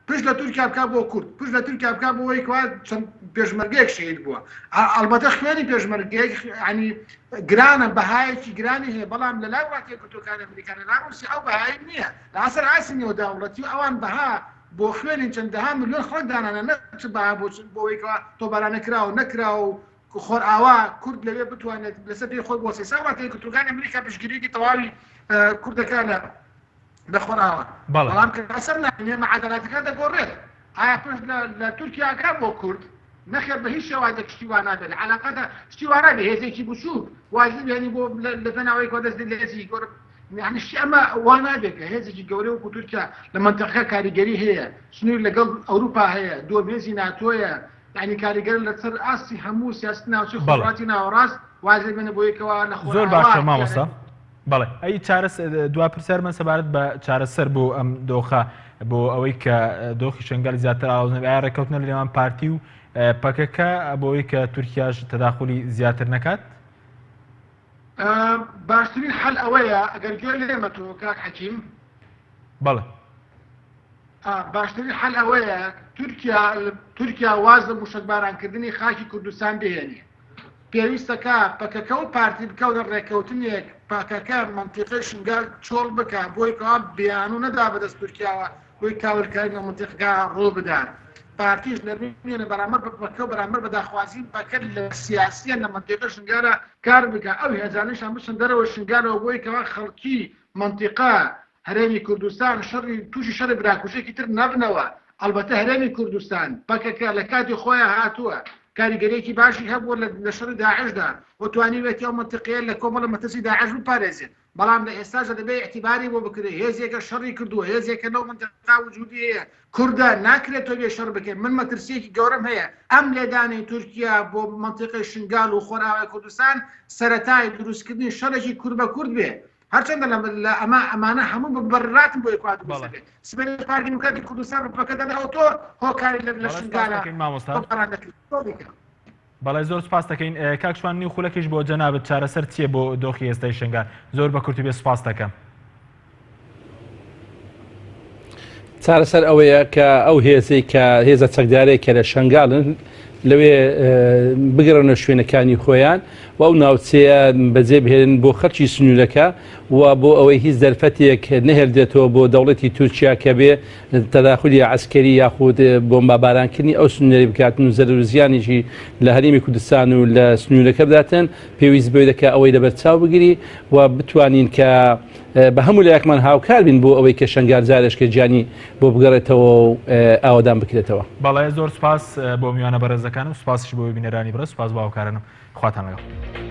پشت لە تورکیا بکا بۆ کورد، پشت لە تورکیا بکا بۆ ئەوەی کەوا چەند پێشمەرگەیەک شەهید بووە. ئەڵبەتە خوێنی پێشمەرگەیەک یانی گرانە، بەهایەکی گرانی هەیە، بەڵام لە لای وڵاتە یەکگرتووەکانی ئەمریکا، لە لای ڕووسیا ئەو بەهایە نییە. لە سەر ئاستی نێودەوڵەتی و ئەوان بەها بۆ خوێنی چەندەها ملیۆن خەڵک دانانە، نەک چ بەها بۆ بۆ ئەوەی کەوا تۆپبارانە کراوە نەکراوە و خۆرئاوا کورد لەوێ بتوانێت لەسەر پێی خۆی بوەستێ. ئێستا وڵاتە یەکگرتووەکانی ئەمریکا پشتگیرییەکی تەواوی کوردەکە لە لە خۆرئاوا بەڵێ. بەڵام کە لەسەر ناوی مەعادەلاتەکان دەگۆڕێت ئایا پشت لە لە تورکیا ئەکا بۆ کورد نەخێر بە هیچ شێوازێک شتی وا نابێت لە عەلاقەدا شتی وا نابێت هێزێکی بچووک وازی بهێنی بۆ لە لە پێناوەی کۆ دەست لە هێزێکی گەورە یعنی شتی ئەمە وا نابێت کە هێزێکی گەورە وەکو تورکیا لە مەنتەقەکە کاریگەری هەیە سنوور لەگەڵ ئەوروپا هەیە دووەم هێزی ناتۆیە یعنی کاریگەرە لەسەر ئاستی هەموو سیاسەتی ناوچەی بەڵێ. خۆرهەڵاتی ناوەڕاست وازی بێنە بۆ یەکەوە لە زۆر خۆرئاوا باشە مامۆستا. دیارە بەڵێ ئەی چارەس دوا پرسیارمان سەبارەت بە چارەسەر بۆ ئەم دۆخە بۆ ئەوەی کە دۆخی شنگال زیاتر ئاڵۆز نەبێت ئایا ڕێککەوتنە لە نێوان پارتی و پەکەکە بۆ ئەوەی کە تورکیاش تەداخولی زیاتر نەکات؟ باشترین حەل ئەوەیە ئەگەر گوێ لێمە تۆ کاک حەکیم. بەڵێ. باشترین حەل ئەوەیە تورکیا تورکیا واز لە موشەکبارانکردنی خاکی کوردستان بهێنێ. پێویستە کە پەکەکە و پارتی بکەونە ڕێککەوتنێک، پەکەکە مەنتیقەی شنگال چۆڵ بکا بۆی کەوا بیانوو نەدا بەدەست تورکیاوە بۆی کاولکاری لە مەنتیقەکە ڕوو بدات. پارتیش نەرمی بنێنێ بەرامبەر بە پەکەکە و بەرامبەر بە داخوازی پەکەکە لە سیاسییان لە مەنتیقەی شنگالا کار بکا، ئەو هێزانەیشان بچنە دەرەوەی شنگالەوە بۆی کەوا خەڵکی مەنتیقە هەرێمی کوردستان شەڕی تووشی شەڕی براکوژێکی تر نەبنەوە، ئەڵبەتە هەرێمی کوردستان، پەکەکە، لە کاتی خۆیا هاتووە، کاریگەریەکی باشی هەبووە لە شەڕی داعشدا و توانیویەتی ئەو مەنتیقەیە لە کۆمەڵە مەترسی داعش بپارێزێت، بەڵام لە ئێستاشدا دەبێ ئیعتیباری بۆ بکرێت، هێزێکە شەڕی کردووە، هێزێکە لەو مەنتیقە وجودی هەیە، کوردە، ناکرێت تۆ بێ شەڕ بکەیت، من مەترسیەکی گەورەم هەیە، ئەم لێدانەی تورکیا بۆ مەنتیقەی شنگال و خۆرئاوای کوردستان سەرەتای دروستکردنی شەڕێکی کورد بە کورد بێ، هەرچەندە لە لە ئەمە ئەمانە هەموو مبرراتن بۆ ئەوەی دروست بەڵێ. دەبێت سبەینێ پارتی دیموکراتی کوردستان بە پەکەکە دەڵێ ئەوە تۆ هۆکاری لە لە بەڵێ سپاس شنگالە دەکەین مامۆستا. تۆپباران دەکرد تۆ بیکە. بەڵێ زۆر سپاس دەکەین کاک شوان نیو خولەکیش بۆ جەنابت چارەسەر چییە بۆ دۆخی ئێستای شنگال زۆر بە کورتی بێ سپاس دەکەم. چارەسەر ئەوەیە کە ئەو هێزەی کە هێزە چەکدارەی کە لە شەنگالن لەوێ بگەڕێنە شوێنەکانی خۆیان و ئەو ناوچەیە بەجێ بهێنن بۆ خەڵکی سنوورەکە و بۆ ئەوەی هیچ دەرفەتێک نەهێڵدرێتەوە بۆ دەوڵەتی تورکیا کە بێ تەداخولی عەسکەری یاخود بۆمبابارانکردنی ئەو سنوورەی بکاتن و زەرەر و زیانێکی لە هەرێمی کوردستان و لە سنوورەکە بداتن پێویست بەوەی دەکات ئەوەی لەبەرچاو بگری و بتوانین کە بە هەموو لایەکمان هاوکار بین بۆ ئەوەی کە شەنگال جارێشکە گیانی بۆ بگەڕێتەوە و ئاوەدان بکرێتەوە. بەڵێ زۆر سوپاس بۆ میوانە بەڕێزەکانم سوپاسیش بۆ بینەرانی بەڕێز سوپاس بۆ هاوکارانم خواتان لەگەڵ.